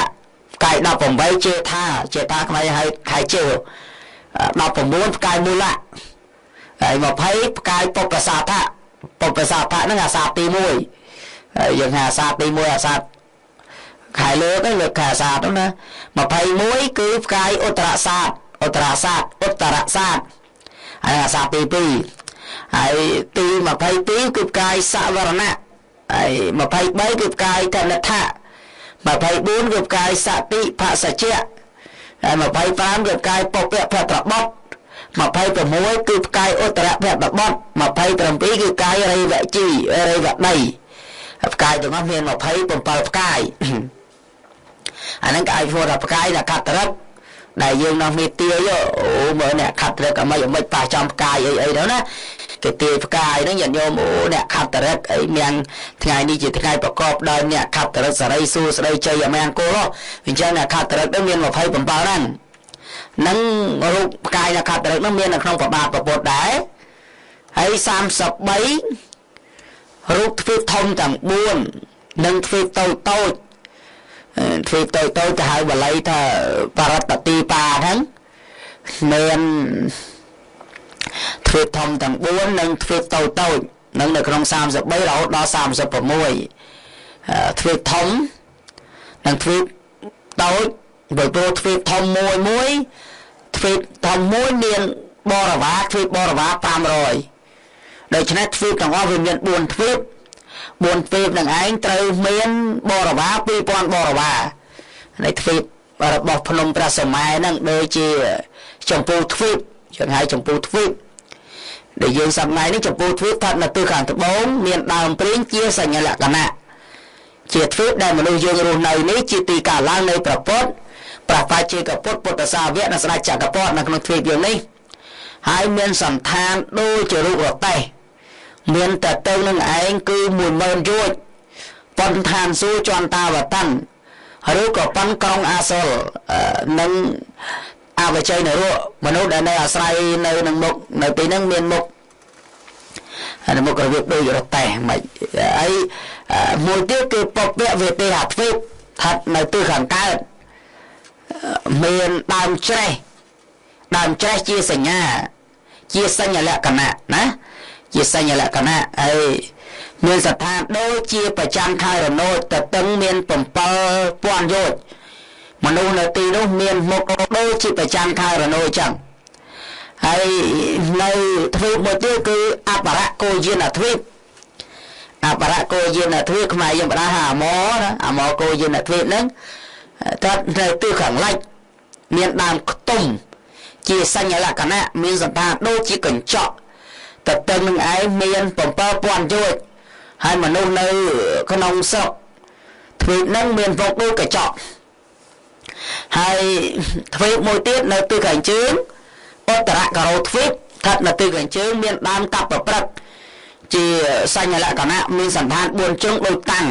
ផ្កាយ18ចេថាចេថាខ្មែរហៅខែជើ19ផ្កាយមូលៈហើយ20ផ្កាយពុបសាថៈពុបសាថៈហ្នឹងអាសាទី1ហើយយើងហៅអាសាទី1អាសាខែលើកហ្នឹងលើកខែអាសាហ្នឹងណា21គឺផ្កាយឧត្តរសាទឧត្តរសាទឧត្តរសាទហើយអាសាទី2ហើយទី22គឺផ្កាយសវរណៈហើយ23គឺផ្កាយកនិដ្ឋៈ24គឺផ្កាយសតិភសជ្ជៈហើយ25គឺផ្កាយពពកភត្របុត្រ26គឺផ្កាយឧត្តរភត្របុត្រ27គឺផ្កាយរិវជីរិវដីផ្កាយទាំងអស់មាន27ផ្កាយអាហ្នឹងក៏អាចធ្វើថាផ្កាយអ្នកខត្តរិកដែលយើងនោះមានទាយអូមើលអ្នកខត្តរិកអាម៉េចប៉ះចំផ្កាយអីអីទៅណាគេទាយផ្កាយហ្នឹងញាតិញោមអូអ្នកខត្តរិកអីមានថ្ងៃនេះជាថ្ងៃប្រកបដោយអ្នកខត្តរិកសេរីសួស្តីជ័យអមង្គលអញ្ចឹងអ្នកខត្តរិកហ្នឹងមាន27ហ្នឹងនឹងរូបផ្កាយអ្នកខត្តរិកហ្នឹងមាននៅក្នុងប្របាទប្រពុតដែរហើយ33រូបទ្វីបធំទាំង4និងទ្វីបតូចតូចទ្វីបតូចតូចទៅហៅបាលីថាបរតទីបាហ្នឹងមានទ្វីបធំទាំង4និងទ្វីបតូចតូចនឹងនៅក្នុង33រហូតដល់36ទ្វីបធំនិងទ្វីបតូចព្រោះទ្វីបធំមួយមួយទ្វីបធំមួយមានបរិវារទ្វីបបរិវារ500ដូច្នេះទ្វីបទាំងអស់វាមាន4ទ្វីប4ទ្វីបនឹងឯងត្រូវមានបរិវារ2000បរិវារនៃទ្វីបរបស់ភ្នំព្រះសម័យហ្នឹងដូចជាចម្ពូទ្វីបយើងហៅចម្ពូទ្វីបដែលយើងសប្តាហ៍នេះចម្ពូទ្វីបស្ថិតនៅទិសខាងត្បូងមានដើមព្រីងជាសញ្ញាលក្ខណៈជាទ្វីបដែលមនុស្សយើងរស់នៅនេះជាទីកាលឡើងនៃព្រះពុទ្ធព្រះបច្ចេកពុទ្ធពុទ្ធសាវកនិងស្ដេចចក្រពត្តិនៅក្នុងទ្វីបយើងនេះហើយមានសន្តានដូចជារូបរទេះមានតែទៅនឹងឯងគឺ10000យោជប៉ុនឋានសួគ៌ចន្តាវតੰឬក៏ប៉ុនក្រុងអាសុលនិងអវជ័យនរកមនុស្សដែលនៅអាស្រ័យនៅនឹងមុខនៅទីហ្នឹងមានមុខហើយមុខរបៀបដូចរទេះមិនហើយមួយទៀតគឺពពកវេទេហទ្វីបស្ថិតនៅទិសខាងកើតមានដើមច្រេះដើមច្រេះជាសញ្ញាជាសញ្ញាលក្ខណៈណាជាសញ្ញាលក្ខណៈហើយមានស្ថានដូចជាប្រចាំខែរនោចតតឹងមាន7000យោជមនុស្សនៅទីនោះមានមុខដូចជាប្រចាំខែរនោចចឹងហើយនៅទ្វីបមួយទៀតគឺអបរកោយានទ្វីបអបរកោយានទ្វីបខ្មែរយើងបដាថាអាម៉ណាអាម៉កោយានទ្វីបហ្នឹងស្ថិតនៅទិសខាងលិចមានដើមខ្ទុំជាសញ្ញាលក្ខណៈមានសន្តានដូចជាកញ្ចក់តតឹងនឹងឯងមាន7000យោជហើយមនុស្សនៅក្នុងស្រុកទ្វីបហ្នឹងមានវកដូចកញ្ចក់ហើយទ្វីបមួយទៀតនៅទិសខាងជើងឧត្តរករោទ្វីបស្ថិតនៅទិសខាងជើងមានដើមកັບប្រព្រឹត្តជាសញ្ញាលក្ខណៈមានសន្តាន4ជ្រុងដូចតាំង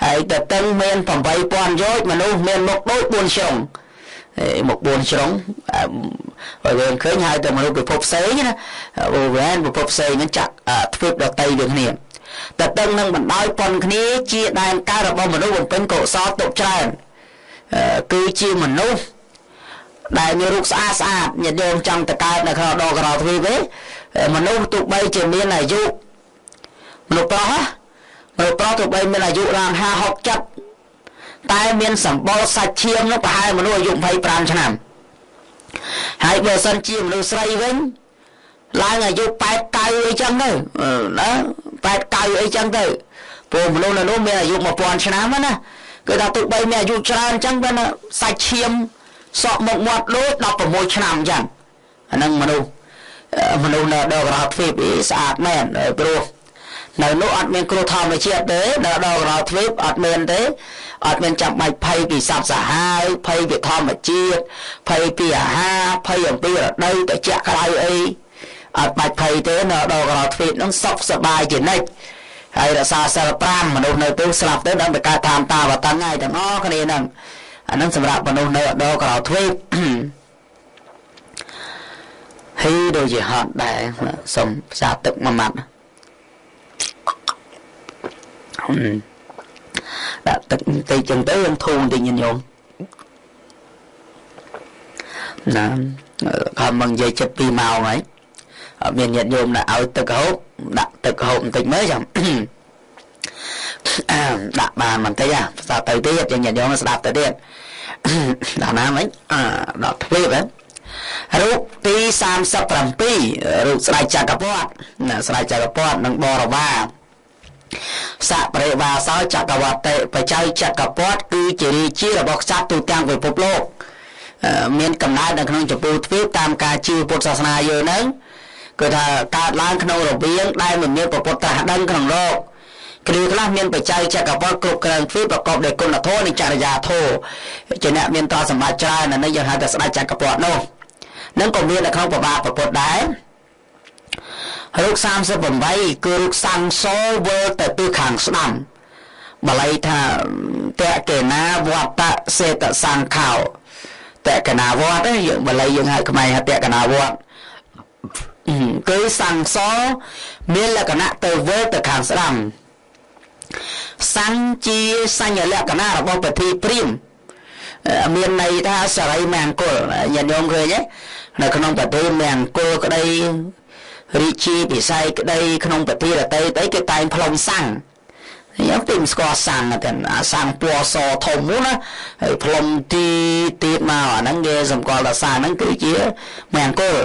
ហើយតតឹងមាន8000យោជមនុស្សមានមុខដូច4ជ្រុងមុខ4ជ្រុងហើយយើងឃើញហើយតែមនុស្សពិភពផ្សេងណាអូវ៉ែនពិភពផ្សេងហ្នឹងចាក់ទ្វីបដតីដូចគ្នាតតឹងនឹងបណ្ដោយប៉ុនគ្នាជាដែនកើតរបស់មនុស្សបំពេញកុសលទុកច្រើនគឺជាមនុស្សដែលមានរូបស្អាតស្អាតញាតិញោមចង់ទៅកើតនៅក្នុងដករោទ្វីបទេមនុស្សទោះបីជាមានអាយុមនុស្សប្រុសមនុស្សប្រុសទោះបីមានអាយុឡើង50 60តែមានសម្បុរសាច់ឈាមនោះប្រហែលមនុស្សអាយុ25ឆ្នាំហើយបើសិនជាមនុស្សស្រីវិញឡើងអាយុ8 9អីចឹងទៅណា8 9អីចឹងទៅព្រោះមនុស្សនៅនោះមានអាយុ1000ឆ្នាំណាគឺថាទោះបីមានអាយុច្រើនអញ្ចឹងប៉ុន្តែសាច់ឈាមសក់មុខមាត់ដូច16ឆ្នាំអញ្ចឹងអាហ្នឹងមនុស្សមនុស្សនៅដល់ក្រោយទ្វីបអីស្អាតមែនព្រោះ នៅនោះអត់មានគ្រោះធម្មជាតិទេដល់ដល់កណ្ដាលទ្វីបអត់មានទេអត់មានចាំបាច់ភ័យពីសត្វសាហាវភ័យពីធម្មជាតិភ័យពីអាហារភ័យអំពីរដូវត្រជាក់ក្តៅអីអត់បាច់ភ័យទេនៅដល់កណ្ដាលទ្វីបហ្នឹងសុខសប្បាយជានិច្ចហើយរក្សាសិល5មនុស្សនៅទៅស្លាប់ទៅដល់ទៅកើតតាមតាវតឹងហើយទាំងអស់គ្នាហ្នឹងអាហ្នឹងសម្រាប់មនុស្សនៅដល់កណ្ដាលទ្វីបហីដូចជាហត់ដែរសុំផ្សាទឹកមួយម៉ាត់ដាក់ទឹកបន្តិចចឹងទៅយើងធូរបន្តិចញាតិញោមណាខំមកនិយាយចិត្ត2ម៉ោងហើយអត់មានញាតិញោមណាឲ្យទឹកហូបដាក់ទឹកហូបបន្តិចមើលចាំដាក់បានបន្តិចផ្សាទៅទៀតចឹងញាតិញោមស្ដាប់ទៅទៀតដល់ណាមិញដល់ទ្វីបហ្នឹងរូបទី37រូបស្ដេចចក្រពត្តិណាស្ដេចចក្រពត្តិនិងបរិវារសបរិវាសោចក្រវត្តិបច្ច័យចក្រពត្តិគឺជារាជារបស់ក្សត្រទូទាំងពិភពលោកមានកំណើតនៅក្នុងចម្ពោះទ្វីបតាមការជឿពុទ្ធសាសនាយើងហ្នឹងគឺថាកើតឡើងក្នុងរវាងដែលមិនមានពុទ្ធត្រាស់ដឹងក្នុងលោកគ្រាខ្លះមានបច្ច័យចក្រពត្តិគ្រប់គ្រងទ្វីបប្រកបដោយគុណធម៌និងចរិយាធម៌ជាអ្នកមានទ្រព្យសម្បត្តិច្រើនអានេះយើងហៅថាស្ដេចចក្រពត្តិនោះនឹងក៏មាននៅក្នុងប្របាទពុទ្ធដែររូប38គឺរូបសង្សោវិលទៅទិសខាងស្ដាំបាលីថាតកេណាវត្តសេតសង្ខោតកេណាវត្តយើងបាលីយើងហៅខ្មែរហៅតកេណាវត្តគឺសង្សោមានលក្ខណៈទៅវិលទៅខាងស្ដាំសង្ឃជាសញ្ញលក្ខណៈរបស់ពធីព្រាមមានន័យថាសរីមង្គលញាតិញោមឃើញទេនៅក្នុងពធីមង្គលក្តីរាជាពិស័យក្តីក្នុងពធីរតីក្តីគេតែងផ្លុំសាំងខ្ញុំទិញស្គាល់សាំងតែអាសាំងពណ៌សធំនោះណាហើយផ្លុំទីទៀតមកអាហ្នឹងគេសម្គាល់ថាសាំងហ្នឹងគឺជាមង្គល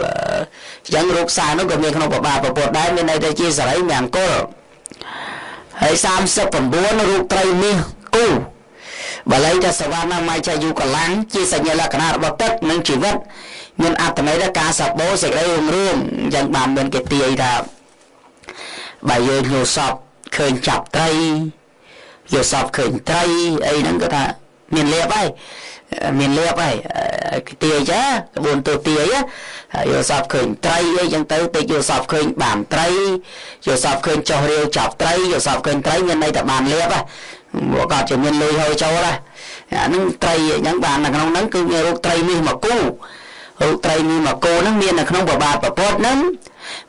អញ្ចឹងរូបសាំងនោះក៏មានក្នុងប្របាទពុទ្ធដែរមានន័យថាជាសរីមង្គលហើយ39រូបត្រីមាសគូបាលីថាសវណ្ណមច្ចយុកលាំងជាសញ្ញាលក្ខណៈរបស់ទឹកនិងជីវិតមានអត្ថន័យថាការសបោសេចក្តីរុងរឿងអញ្ចឹងបានមានគេទាយថាបើយើងយល់សពឃើញចាប់ត្រីយល់សពឃើញត្រីអីហ្នឹងក៏ថាមានលៀបហើយមានលៀបហើយគេទាយចាក្បួនទៅទាយយល់សពឃើញត្រីអីចឹងទៅតិចយល់សពឃើញបានត្រីយល់សពឃើញចុះរាវចាប់ត្រីយល់សពឃើញត្រីមានន័យថាបានលៀបហ៎មកក៏ជាមានលុយហូរចូលដែរអាហ្នឹងត្រីអញ្ចឹងបាននៅក្នុងហ្នឹងគឺមានរូបត្រីមាសមកគូរូបត្រីមាសមកគូហ្នឹងមាននៅក្នុងប្របាទពពុទ្ធហ្នឹង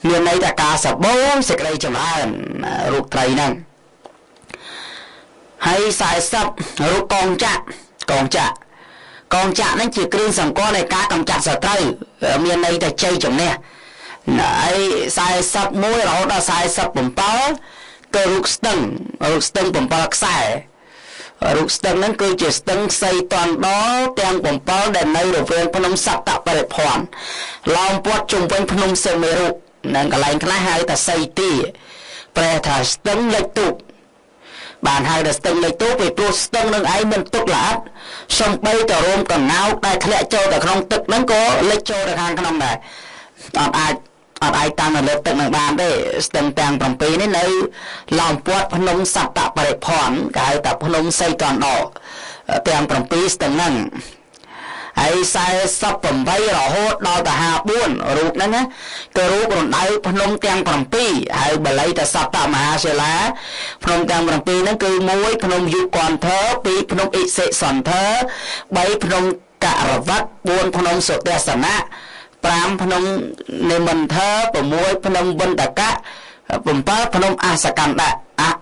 មានន័យថាការសបោសេចក្តីចម្រើនរូបត្រីហ្នឹងហើយ40រូបកងចក្រកងចក្រកងចក្រហ្នឹងជាគ្រឿងសម្គាល់នៃការកម្ចាត់សត្រូវមានន័យថាជ័យជំនះហើយ41រហូតដល់47គឺរូបស្ទឹងរូបស្ទឹង7ខ្សែរូបស្ទឹងហ្នឹងគឺជាស្ទឹងសីតណ្ដទាំង7ដែលនៅរវាងភ្នំសត្វបរិភ័ណ្ឌឡោមព័ទ្ធជុំវិញភ្នំសមេរុនិងកន្លែងខ្លះហៅថាសីទាប្រែថាស្ទឹងលិចទូកបានហៅថាស្ទឹងលិចទូកពីព្រោះស្ទឹងនឹងឯងមានទឹកល្អិតសំបីតរោមកងោកដែលធ្លាក់ចូលទៅក្នុងទឹកហ្នឹងក៏លិចចូលទៅខាងក្នុងដែរអត់អាចតាំងនៅលើទឹកនឹងបានទេស្ទឹងទាំង7នេះនៅឡោមព័ទ្ធភ្នំសត្វបរិភ័ណ្ឌគេហៅថាភ្នំសីតណ្ដទាំង7ស្ទឹងហ្នឹងហើយ48រហូតដល់ទៅ54រូបហ្នឹងណាគឺរូបរណ្ដៅភ្នំទាំង7ហើយបាលីថាសត្វមហាសិលាភ្នំទាំង7ហ្នឹងគឺ1ភ្នំយុគន្ធរ2ភ្នំអិសិសន្ធរ3ភ្នំករវត្ត4ភ្នំសុទស្សនៈ5ភ្នំនិមន្ធរ6ភ្នំវិន្តកៈ7ភ្នំអសកណ្ដៈ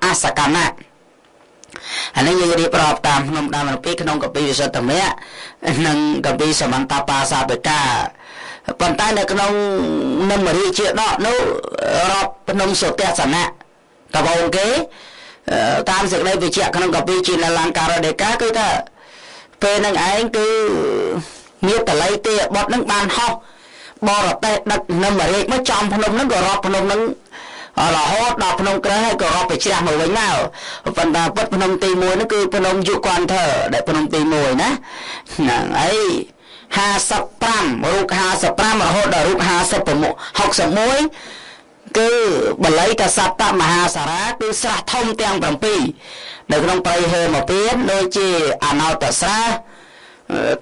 អសកណ្ណៈអានេះយើងរៀបរាប់តាមភ្នំដើម7ក្នុងកពីវិសុទ្ធមគ្គនិងកពីសមន្តបាសាបិកាប៉ុន្តែនៅក្នុងនិមរាជាដកនោះរាប់ភ្នំសុទស្សនៈតបងគេតាមសេចក្តីវិជ្ជាក្នុងកពីជាលង្ការដេកាគឺថាពេលនឹងឯងគឺមានតល័យទេបុត្រនឹងបានហោះបរទេសដឹកនិមរាជមកចំភ្នំហ្នឹងក៏រាប់ភ្នំហ្នឹងរហូតដល់ភ្នំក្រែហើយក៏រាប់ទៅជ្រះមកវិញមកប៉ុន្តែពិតភ្នំទី1ហ្នឹងគឺភ្នំយុគន្ធរដែលភ្នំទី1ណាហ្នឹងហើយ55រូប55រហូតដល់រូប56 61 គឺបល័យថាសត្វមហាសារ៉ាគឺស្រះធំទាំង7នៅក្នុងព្រៃហេមពៀនដូចជាអណោតស្រះ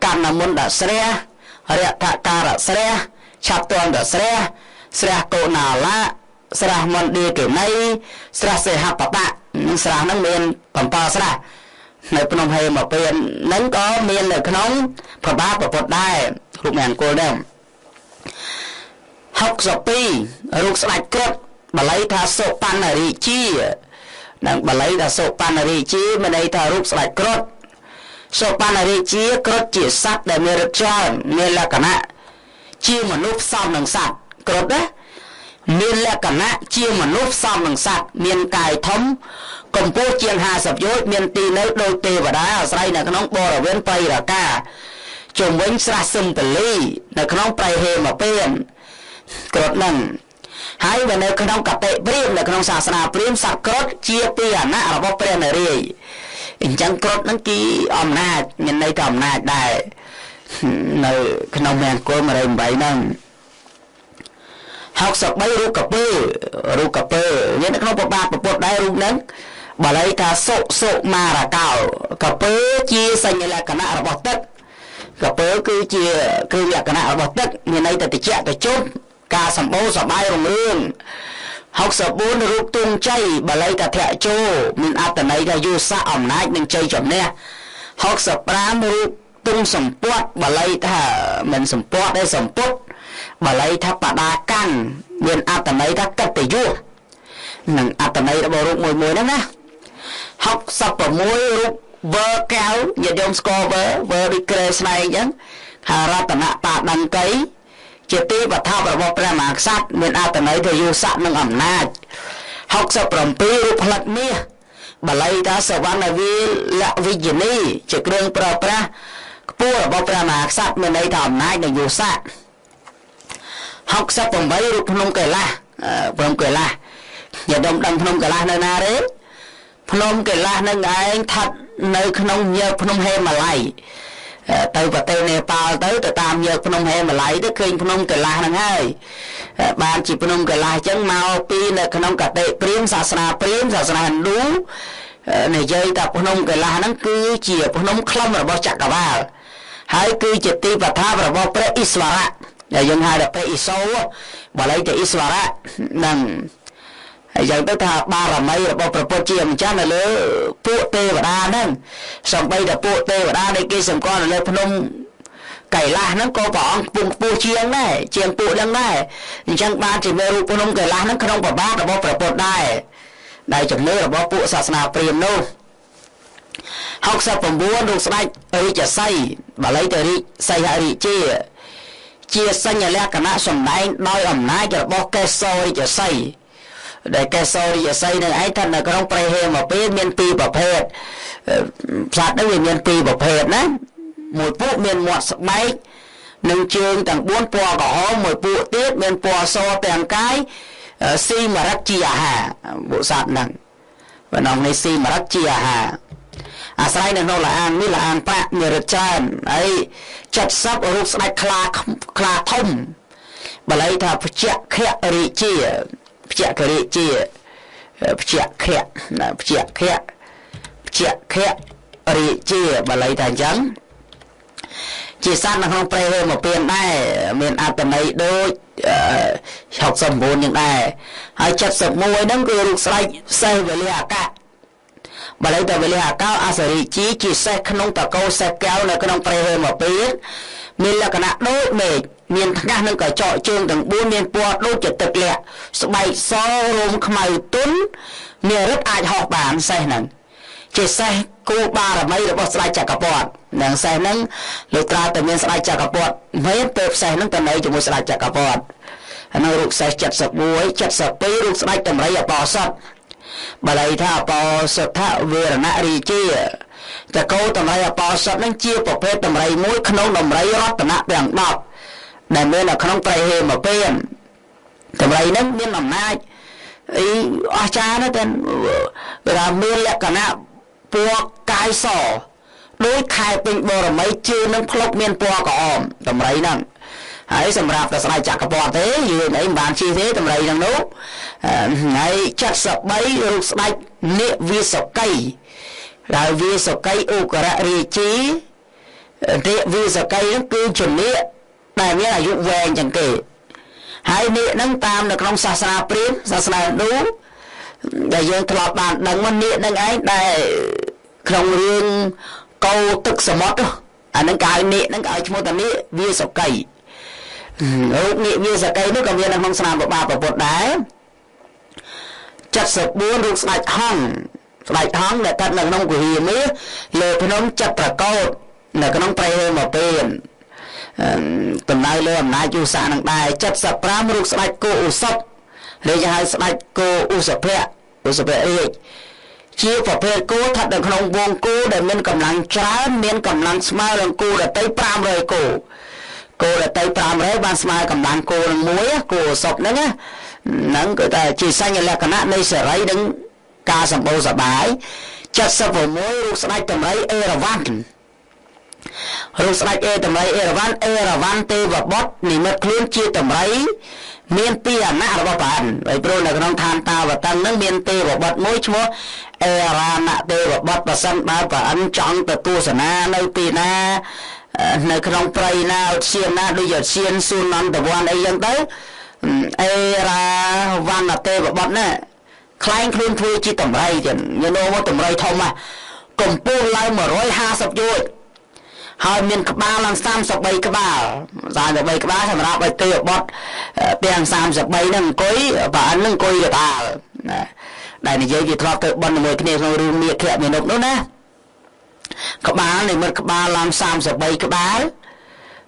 កណ្ណមុណ្ឌស្រះរថការស្រះឆាប់តន្តស្រះស្រះកុណាឡាស្រះមណ្ឌីកិណីស្រះសេហបតៈនឹងស្រះហ្នឹងមាន7ស្រះនៅភ្នំហេមពៀនហ្នឹងក៏មាននៅក្នុងព្រះបាទពុទ្ធដែររូបមង្គលដែរ62រូបស្ដេចគ្រុឌបល័យថាសុបណ្ណរាជានឹងបល័យថាសុបណ្ណរាជាមានន័យថារូបស្ដេចគ្រុឌសុបណ្ណរាជាគ្រុឌជាសត្វដែលមានឫទ្ធិច្រើនមានលក្ខណៈជាមនុស្សផ្សំនឹងសត្វគ្រុឌណាមានលក្ខណៈជាមនុស្សផ្សំនឹងសត្វមានកាយធំកម្ពស់ជាង50យោជន៍មានទីនៅដូចទេវតាអាស្រ័យនៅក្នុងបរិវេណព្រៃរកាជុំវិញស្រះសឹមពលីនៅក្នុងព្រៃហេមពៀនគ្រុឌនឹងហើយបើនៅក្នុងកតិព្រាមនៅក្នុងសាសនាព្រាមសត្វគ្រុឌជាពាហនៈរបស់ព្រះនរាយណ៍អញ្ចឹងគ្រុឌនឹងគឺអំណាចមានន័យថាអំណាចដែរនៅក្នុងមង្គល108ហ្នឹង63រូបកពើរូបកពើមាននៅក្នុងព្រះបាទពុទ្ធដែររូបហ្នឹងបល័យថាសុសុមារកោកពើជាសញ្ញលក្ខណៈរបស់ទឹកកពើគឺជាគឺលក្ខណៈរបស់ទឹកមានន័យថាតិចតិជុំការសម្បូរសបាយរុងរឿង64រូបទងជ័យបល័យថាធៈជោមានអត្ថន័យថាយុស័កអំណាចនិងជ័យជំនះ65រូបទងសម្ពត់បល័យថាមិនសម្ពត់ទេសម្ពុតបល័យថាបដាកាន់មានអត្ថន័យថាកិត្តិយសនិងអត្ថន័យរបស់រូបមួយមួយហ្នឹងណា66រូបវើកែវញាតិញោមស្គាល់វើវើដូចក្រែស្នែងអញ្ចឹងថារតនបាដង្កីជាទីបឋមរបស់ព្រះមហាក្សត្រមានអត្ថន័យថាយុស័កនិងអំណាច67រូបផ្លិតមាសបល័យថាសវណ្ណវិលវិជ្ជនីជាគ្រឿងប្រើប្រាស់ខ្ពស់របស់ព្រះមហាក្សត្រមានន័យថាអំណាចនិងយុស័ក68រូបភ្នំកៃឡាសភ្នំកៃឡាសញាតិញោមដឹងភ្នំកៃឡាសនៅណាទេភ្នំកៃឡាសនឹងឯងស្ថិតនៅក្នុងញើកភ្នំហេម៉ាឡ័យទៅប្រទេសនេប៉ាល់ទៅទៅតាមញើកភ្នំហេម៉ាឡ័យទៅឃើញភ្នំកៃឡាសហ្នឹងហើយបានជាភ្នំកៃឡាសអញ្ចឹងមកពីនៅក្នុងកតិព្រាមសាសនាព្រាមសាសនាហិណ្ឌូនិយាយថាភ្នំកៃឡាសហ្នឹងគឺជាភ្នំខ្លឹមរបស់ចក្រវាលហើយគឺជាទីប្រថាប់របស់ព្រះអ៊ីស្វរៈដែលយើងហៅថាព្រះអ៊ីសូបល័យទៅអ៊ីស្វរៈនឹងហើយយ៉ាងទៅថាបារមីរបស់ព្រះពុទ្ធជាម្ចាស់នៅលើពួកទេវតាហ្នឹងសំបីតែពួកទេវតាដែលគេសម្គាល់នៅលើភ្នំកៃឡាសហ្នឹងក៏ព្រះអង្គខ្ពង់ខ្ពស់ជាងដែរជាងពួកហ្នឹងដែរអញ្ចឹងបានជាមានរូបភ្នំកៃឡាសហ្នឹងក្នុងព្រះបាទរបស់ព្រះពុទ្ធដែរដែលជំនឿរបស់ពួកសាសនាព្រាហ្មណ៍នោះ69រូបស្ដេចរាជសីបល័យទៅរាជសីហរាជាជាសញ្ញលក្ខណៈសម្ដែងដោយអំណាចរបស់កេសររាជសីដែលកេសររាជសីនឹងឯងថានៅក្នុងព្រៃហេមពៀនមានពីរប្រភេទសត្វហ្នឹងវាមានពីរប្រភេទណាមួយពួកមានមាត់ស្បែកនិងជើងទាំង4ពណ៌ក្រហមមួយពួកទៀតមានពណ៌សទាំងកាយស៊ីមរិតជាអាហារពួកសត្វហ្នឹងបណ្ដងនេះស៊ីមរិតជាអាហារអាស្រ័យនៅក្នុងលាងនេះលាងប្រាក់មានរិទ្ធច្រើនហើយ70រូបស្ដេចខ្លាខ្លាធំបល័យថាភជខៈរាជាភជខរាជាភជខៈណាភជខៈភជខៈរាជាបល័យថាអញ្ចឹងជាសត្វនៅក្នុងព្រៃហេមពៀនដែរមានអត្ថន័យដូច69យ៉ាងដែរហើយ71ហ្នឹងគឺរូបស្ដេចសេះវេលាអាកាសបល័យតវេលាអាកោអសរិជាជាសេះក្នុងតកោសេះកែវនៅក្នុងព្រៃហេមពៀនមានលក្ខណៈដូចមេឃមានថ្ងាសនឹងកញ្ចក់ជើងទាំង4មានពណ៌ដូចជាទឹកលក់ស្បែកសរោមខ្មៅទន់មានឫទ្ធិអាចហោះបានសេះហ្នឹងជាសេះគោបារមីរបស់ស្ដេចចក្រពត្តិនឹងសេះហ្នឹងលោកត្រាតែមានស្ដេចចក្រពត្តិមែនទៅសេះហ្នឹងទៅនៅជាមួយស្ដេចចក្រពត្តិហើយនៅរូបសេះ71 72រូបស្ដេចតម្រៃអបោសុតបល័យថាអបោសុទ្ធវេរណរាជាតកោតម្រៃអបោសុតនឹងជាប្រភេទតម្រៃមួយក្នុងតម្រៃរតនៈទាំង10ដែលមាននៅក្នុងព្រៃហេមពៀនតម្រៃហ្នឹងមានអំណាចអីអស្ចារ្យណាស់តែវាថាមានលក្ខណៈពណ៌កាយសដូចខែពេញបរមីជើងនឹងផ្លុកមានពណ៌ក្រហមតម្រៃហ្នឹង ហើយសម្រាប់តែស្ដេចចក្រពត្តិទេយឿនអីមិនបានជិះទេតម្រៃហ្នឹងនោះហើយ73រូបស្ដេចនាគវាសកីដែលវាសកីឧកររាជានាគវាសកីហ្នឹងគឺជានាគដែលមានអាយុវែងជាងគេហើយនាគហ្នឹងតាមនៅក្នុងសាសនាព្រាហ្មណ៍សាសនាហិណ្ឌូដែលយើងធ្លាប់បានដឹងមកនាគហ្នឹងឯងដែលក្នុងរឿងកោទឹកសមុទ្រអាហ្នឹងគេហៅនាគហ្នឹងគេឲ្យឈ្មោះថានាគវាសកីរូបនាគវាសកីនោះក៏មាននៅក្នុងស្នាមព្រះបាទព្រះពុទ្ធដែរ74រូបស្ដេចហង្សស្ដេចហង្សដែលស្ថិតនៅក្នុងគុហាមាសលើភ្នំចិត្តត្រកោតនៅក្នុងព្រៃហេមពៀនតំណៅលើអំណាចយុស័កនឹងដែរ75រូបស្ដេចគោឧសពឬគេហៅស្ដេចគោឧសភៈឧសភៈរាជជាប្រភេទគោស្ថិតនៅក្នុងវងគោដែលមានកម្លាំងច្រើនមានកម្លាំងស្មើនឹងគោដតី500គោគោដតី500បានស្មើកម្លាំងគោនឹងមួយគោឧសពហ្នឹងណាហ្នឹងគឺថាជាសញ្ញាលក្ខណៈនៃសេរីនិងការសម្បូរសប្បាយ76រូបស្ដេចតម្រៃអេរ៉ាវ៉ាន់រូបស្ដេចអេតម្រៃអេរ៉ាវ៉ាន់អេរ៉ាវ៉ាន់ទេវបុត្រនិមិត្តខ្លួនជាតម្រៃមានពីរអាណរបស់ព្រះអិនហើយព្រោះនៅក្នុងឋានតាវតឹងហ្នឹងមានទេវបុត្រមួយឈ្មោះអេរ៉ាណទេវបុត្រប្រសិនបើព្រះអិនចង់ទៅទស្សនានៅទីណានៅក្នុងព្រៃណាឧទ្យានណាដូចឧទ្យានសួននន្តវ័នអីចឹងទៅអេរ៉ាវ៉ាន់ទេវបុត្រណាខ្លែងខ្លួនធ្វើជាតម្រៃទៀតញនោមកតម្រៃធំណាកម្ពស់ឡើង150យោជន៍ហើយមានក្បាលឡើង33ក្បាល33ក្បាលសម្រាប់ឲ្យទេវបុត្រទាំង33ហ្នឹងអង្គុយព្រះអិនហ្នឹងអង្គុយកដាលណាដែលនិយាយវាធ្លាប់ទៅបន់ជាមួយគ្នាក្នុងរឿងមាឃមេនុបនោះណាក្បាលនិមិត្តក្បាលឡើង33ក្បាល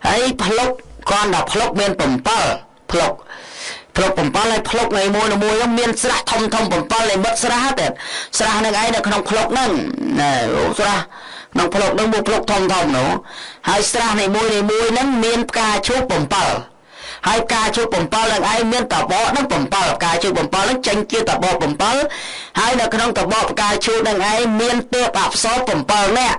ហើយផ្លុកគ្រាន់តែផ្លុកមាន7ផ្លុកផ្លុក7ហើយផ្លុកនៃមួយមួយហ្នឹងមានស្រះធំធំ7និមិត្តស្រះទេស្រះនឹងឯងនៅក្នុងផ្លុកហ្នឹងណែស្រះក្នុងផ្លុកហ្នឹងមួយផ្លុកធំធំនោះហើយស្រះនៃមួយនៃមួយហ្នឹងមានផ្កាឈូក7ហើយផ្កាឈូក7នឹងឯងមានតបកហ្នឹង7ផ្កាឈូក7ហ្នឹងចេញជាតបក7ហើយនៅក្នុងតបកផ្កាឈូកហ្នឹងឯងមានទេពអប្សរ7នាក់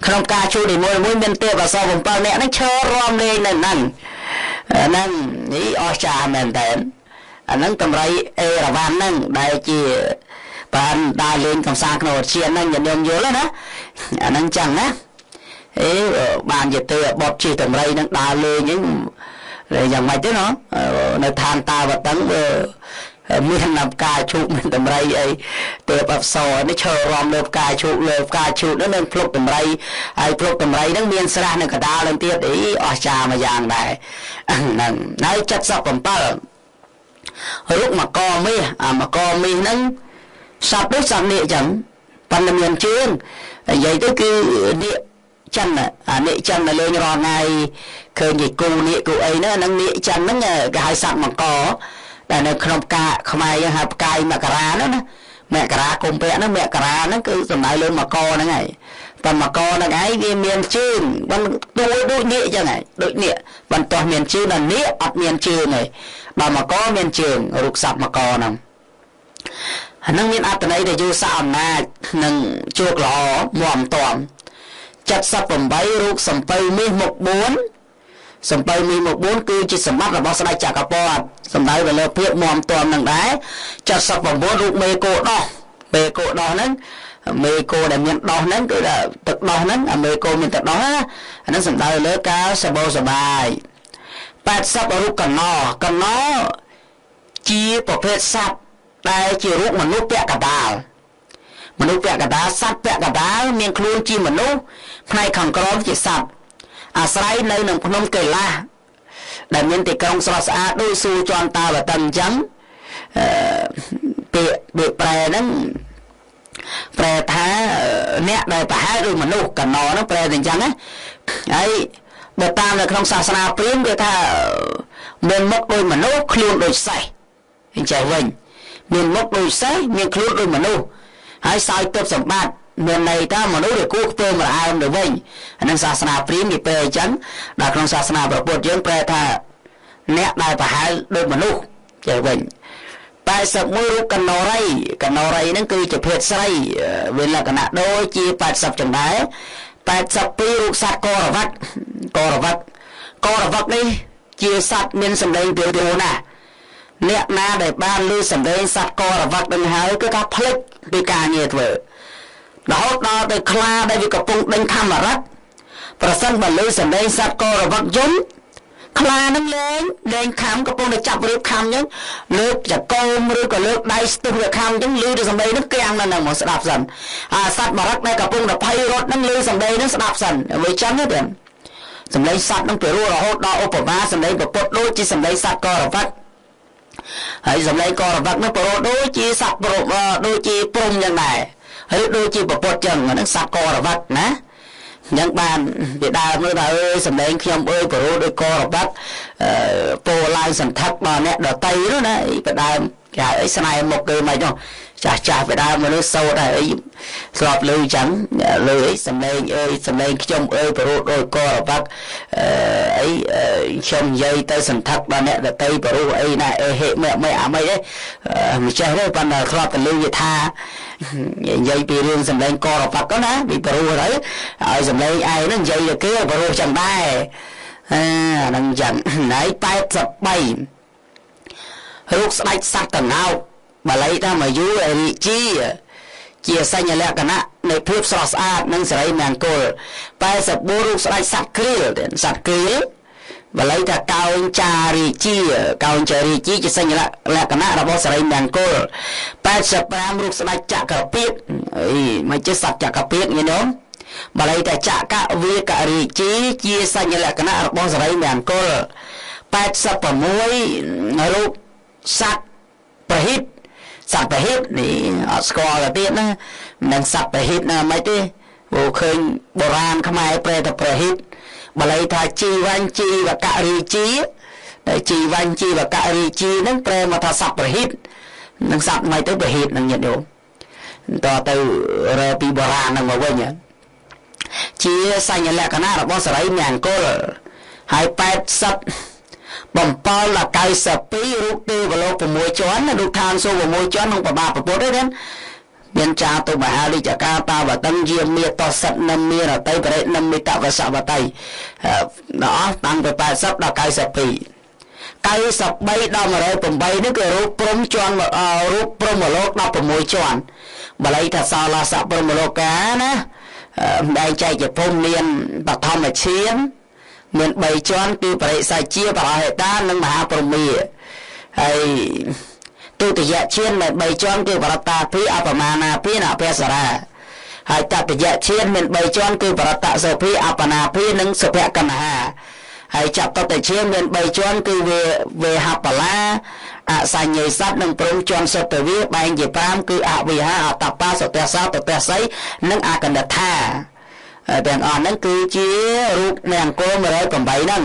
ក្នុងផ្កាឈូកនីមួយមួយមានទេពអប្សរ7នាក់ហ្នឹងឈររាំលេងនៅហ្នឹងហ្នឹងនេះអស្ចារ្យមែនតើអាហ្នឹងតម្រៃអេរ៉ាវ៉ាន់ហ្នឹងដែលជាបានដើរលេងកំសាន្តក្នុងឧទ្យានហ្នឹងញាតិញោមយល់ណាអាហ្នឹងចឹងណាអេបានជាទេបត់ជិះតម្រៃហ្នឹងដើរលេងហ្នឹងយ៉ាងម៉េចទេណោះនៅឋានតាវតឹងមានណាផ្កាឈូកមានតម្រៃអីទេពអប្សរនេះឈររំលើផ្កាឈូកលើផ្កាឈូកហ្នឹងនឹងភ្លុកតម្រៃហើយភ្លុកតម្រៃហ្នឹងមានស្រះនៅកដាលហ្នឹងទៀតអីអស្ចារ្យមួយយ៉ាងដែរហ្នឹងហើយ77រូបមកមាសអាមកមាសហ្នឹងសត្វដូចសត្វនាគចឹងប៉ុន្តែមានជើងនិយាយទៅគឺនាគចិនអានាគចិននៅលេងរាល់ថ្ងៃឃើញគេគូនាគគូអីហ្នឹងអាហ្នឹងនាគចិនហ្នឹងគេហៅសត្វមង្គដែលនៅក្នុងផ្កាខ្មែរយើងហៅផ្កាយមករាហ្នឹងណាមករាកុម្ភៈហ្នឹងមករាហ្នឹងគឺសំដៅលើមកហ្នឹងហើយប៉ុន្តែមកហ្នឹងឯងវាមានជើងប៉ុន្តែទួយដូចនាគចឹងហើយដូចនាគប៉ុន្តែមានជើងដល់នាគអត់មានជើងទេបើមកមានជើងរូបសត្វមកហ្នឹងអានឹងមានអត្ថន័យដែលយូរស័កអំណាចនិងជោគល្អមាំទាំ78រូបសំពៅមាសមុខ4សំពៅមាសមុខ4គឺជាសម្បត្តិរបស់ស្ដេចចក្រពត្តិសំដៅទៅលើភាពមាំទាំនឹងដែរ79រូបមេគោដោះមេគោដោះហ្នឹងមេគោដែលមានដោះហ្នឹងគឺថាទឹកដោះហ្នឹងអាមេគោមានទឹកដោះណាអាហ្នឹងសំដៅលើការសបោសបាយ80រូបកណោកណោជាប្រភេទសត្វដែលជារូបមនុស្សពាក់កណ្ដាលមនុស្សពាក់កណ្ដាលសត្វពាក់កណ្ដាលមានខ្លួនជាមនុស្សផ្នែកខាងក្រោមជាសត្វអាស្រ័យនៅនឹងភ្នំកៃឡាសដែលមានទីក្រុងស្រស់ស្អាតដូចសួរជាន់តាវតឹងអញ្ចឹងពាក្យប្រែហ្នឹងប្រែថាអ្នកដែលប្រហែលដូចមនុស្សកណោហ្នឹងប្រែទៅអញ្ចឹងណាហើយបើតាមនៅក្នុងសាសនាព្រាហ្មណ៍គេថាមានមុខដូចមនុស្សខ្លួនដូចសេះអញ្ចឹងវិញមានមុខដូចសេះមានខ្លួនដូចមនុស្សហើយសោយទិព្វសម្បត្តិមានន័យថាមនុស្សវាគួរខ្ពើមរអើមទៅវិញអានឹងសាសនាព្រាហ្មណ៍គេប្រែអញ្ចឹងដល់ក្នុងសាសនាព្រះពុទ្ធយើងប្រែថាអ្នកដែលប្រហែលដូចមនុស្សចេះវិញ81រូបកណោរីកណោរីហ្នឹងគឺជាភេទស្រីវាលក្ខណៈដូចជា80ចឹងដែរ82រូបសត្វករវត្តករវត្តករវត្តនេះ ជាសត្វមានសម្លេងពីរោះណាស់អ្នកណាដែលបានឮសម្លេងសត្វករវឹកនឹងហើយគឺថាភ្លេចពីការងារធ្វើរហូតដល់ទៅខ្លាដែលវាកំពុងដេញខំរឹកប្រសិនបើឮសម្លេងសត្វករវឹកយំខ្លានឹងលែងខំកំពុងតែចាប់រៀបខំអញ្ចឹងលើកចកោមឬក៏លើកដៃស្ទុះវាខំអញ្ចឹងឮទៅសម្លេងនឹងគាំងនៅនឹងមកស្ដាប់សិនអាសត្វមរឹកដែលកំពុងតែភ័យរត់នឹងឮសម្លេងនឹងស្ដាប់សិនវាចឹងទេសម្លេងសត្វនឹងពិរោះរហូតដល់ឧបមាសម្លេងពពុទ្ធដូចជាសម្លេងសត្វករវឹកហើយសម្លេងករវឹកនោះពិរោះដូចជាសត្វដូចជាព្រំយ៉ាងដែរឬដូចជាពពុទ្ធចឹងហ្នឹងសត្វករវឹកណាអញ្ចឹងបានពីដើមនោះថាអើយសម្លេងខ្ញុំអើយព្រោះដូចករវឹកពោឡើងសន្ធឹកដល់អ្នកដតីនោះណាពីដើមគេហៅអីស្នេហ៍មុខគេមិននោះចាស់ចាស់ពីដើមមនុស្សសូត្រហើយអីស្របឮចឹងឮអីសម្លេងអើយសម្លេងខ្ញុំអើយព្រោះដូចករវឹកអីខ្ញុំនិយាយទៅសន្ធឹកដល់អ្នកដតីព្រោះអីណាអេហេមេមេអាមីអីមិនចេះទេប៉ុន្តែធ្លាប់តែឮវាថានិយាយពីរឿងសម្លេងករវឹកណាពីព្រោះទៅឲ្យសម្លេងឯងហ្នឹងនិយាយទៅគេព្រោះចឹងដែរអាហ្នឹងចឹងហើយ83រូបស្ដេចសត្វកងោកបាលីថាមយូរាជាជាសញ្ញលក្ខណៈនៃភាពស្រស់ស្អាតនិងសិរីមង្គល84រូបស្ដេចសត្វគ្រាលសត្វគ្រាលបាលីថាកោងចារាជាកោងចារាជាជាសញ្ញលក្ខណៈរបស់សិរីមង្គល85រូបស្ដេចចក្រពៀតអីមិនចេះសត្វចក្រពៀតញោមបាលីថាចកវាករាជាជាសញ្ញលក្ខណៈរបស់សិរីមង្គល86រូបសត្វប្រហិតសត្វប្រហិតនេះអត់ស្គាល់ទៅទៀតណាមិនសត្វប្រហិតណាមិនទេព្រោះឃើញបុរាណខ្មែរប្រែតែប្រហិតបាលីថាជីវញ្ជីវករាជាតែជីវញ្ជីវករាជាហ្នឹងប្រែមកថាសត្វប្រហិតនឹងសត្វមិនទៅប្រហិតនឹងញាតិញោមតទៅរកពីបុរាណហ្នឹងមកវិញជាសញ្ញលក្ខណៈរបស់សរីមង្គលហើយ80បំពល់ដល់92រូបទេវលោក6ជាន់រូបឋានសួគ៌6ជាន់ក្នុងប្របាទពុទ្ធទេណាមានចាតុមហាលិចកាតាវតੰយាមេតសិតនិមានរតីបរិនិមិតវសវតីដល់អស់តាំងពី80ដល់92 93ដល់108នេះគឺរូបព្រំជាន់រូបព្រំលោក16ជាន់បាលីថាសោលាសៈព្រំលោកាណាបែងចែកជាភូមិមានបឋមឈានមាន3ជាន់គឺបរិស័យជាបរហេតានិងមហាព្រមាហើយទុតិយឈានមាន3ជាន់គឺបរតាភិអបមានាភិនិងអភសរាហើយតតិយឈានមាន3ជាន់គឺបរតសុភិអបនាភិនិងសុភកណ្ហាហើយចតុតិឈានមាន3ជាន់គឺវេហបលាអសញ្ញេសត្វនិងព្រំជាន់សុទ្ធវាបែងជា5គឺអវិហាអតបាសុទសាតទសីនិងអកណ្ឌថាទាំងអស់ហ្នឹងគឺជារូបមង្គល108ហ្នឹង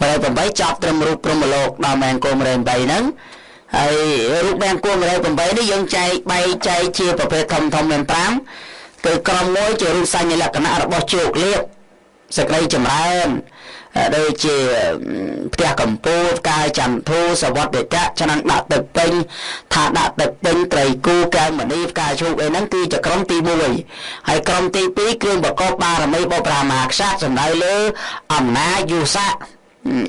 108ចប់ត្រឹមរូបព្រហ្មលោកដល់មង្គល108ហ្នឹងហើយរូបមង្គល108នេះយើងចែកបែងចែកជាប្រភេទធំធំមាន5គឺក្រុមមួយជារូបសញ្ញលក្ខណៈរបស់ជោគលាភសេចក្តីចម្រើនដូចជាផ្ទះកំពូលផ្កាយចន្ទធូសវត្តិកៈឆ្នាំងដាក់ទឹកពេញថាដាក់ទឹកពេញត្រីគូកែវមณีផ្កាឈូកអីហ្នឹងគឺជាក្រុមទី1ហើយក្រុមទី2គ្រឿងប្រកបបារមីបុព្វមហាក្សត្រសំដៅលើអំណាចយុស័ក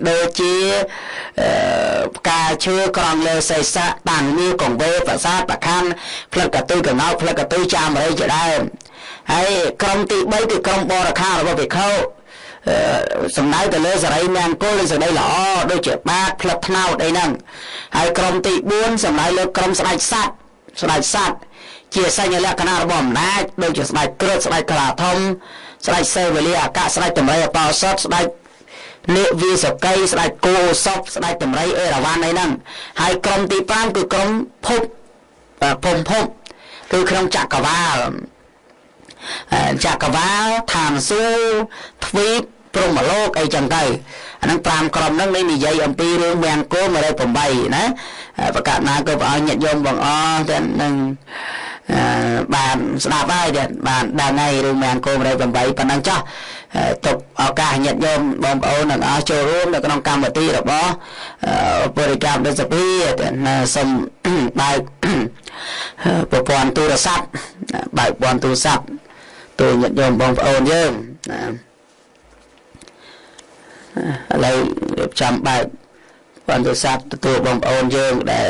ដូចជាផ្កាឈើក្រងលើសីស័កតាំងមាកងវេប្រាសាទប្រខណ្ឌផ្លិតកតុយកងោកផ្លិតកតុយចាមរីជាដើមហើយក្រុមទី3គឺក្រុមបរិខារបស់ភិក្ខុសំដៅទៅលើសរីមង្គលនិងសេចក្តីល្អដូចជាបាតផ្លិតថ្នោតអីហ្នឹងហើយក្រុមទី4សំដៅលើក្រុមស្ដេចសត្វស្ដេចសត្វជាសញ្ញលក្ខណៈរបស់អំណាចដូចជាស្ដេចគ្រុឌស្ដេចខ្លាធំស្ដេចសេវលាអកស្ដេចតម្រៃអបោសុតស្ដេចនាគវាសកីស្ដេចគោសពស្ដេចតម្រៃអេរ៉ាវ៉ាន់អីហ្នឹងហើយក្រុមទី5គឺក្រុមភពភូមិភពគឺក្នុងចក្រវាលចក្រវាលឋានសួគ៌ទ្វីបព្រហ្មលោកអីចឹងទៅអាហ្នឹង5ក្រុមហ្នឹងនេះនិយាយអំពីរឿងមង្គល108ណាប្រកាសណាក៏ព្រះអង្គញាតិញោមបងអស់ទាំងនឹងបានស្ដាប់ហើយបានដឹងហើយរឿងមង្គល108ប៉ុណ្ណឹងចុះទុកឱកាសញាតិញោមបងប្អូនទាំងអស់ចូលរួមនៅក្នុងកម្មវិធីរបស់បរិកម្មរដ្ឋសភាសូមបើកប្រព័ន្ធទូរស័ព្ទបើកប្រព័ន្ធទូរស័ព្ទទូញាតិញោមបងប្អូនយើងណា ឥឡូវរៀបចំបែបបន្ទទូរស័ព្ទទទួលបងប្អូនយើងដែល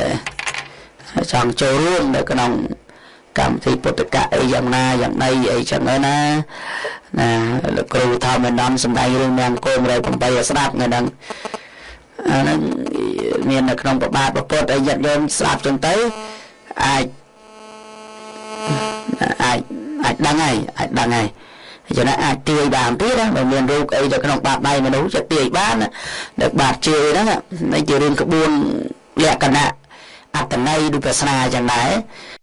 ចង់ចូលរួមនៅក្នុងកម្មវិធីពុទ្ធកៈអីយ៉ាងណាយ៉ាងណីអីចឹងណាណា។ លោកគ្រូធម្មនន្ទសម្ដែងរឿងមង្គល108ឲ្យស្ដាប់ថ្ងៃហ្នឹង អាហ្នឹងមាននៅក្នុងប្របាទពុទ្ធ ឲ្យញាតិញោមស្ដាប់ចឹងទៅ អាចអាចអាចដឹងហើយ អាចដឹងហើយ ចំណែកអាចទាយបានទៀតណា។ បើមានរូបអីទៅក្នុងបាតដៃមនុស្ស จะទាយបាននៅបាតជើហ្នឹង នេះជារឿងក្បួនលក្ខណៈអត្តន័យដូចប្រាសនាចឹងដែរ។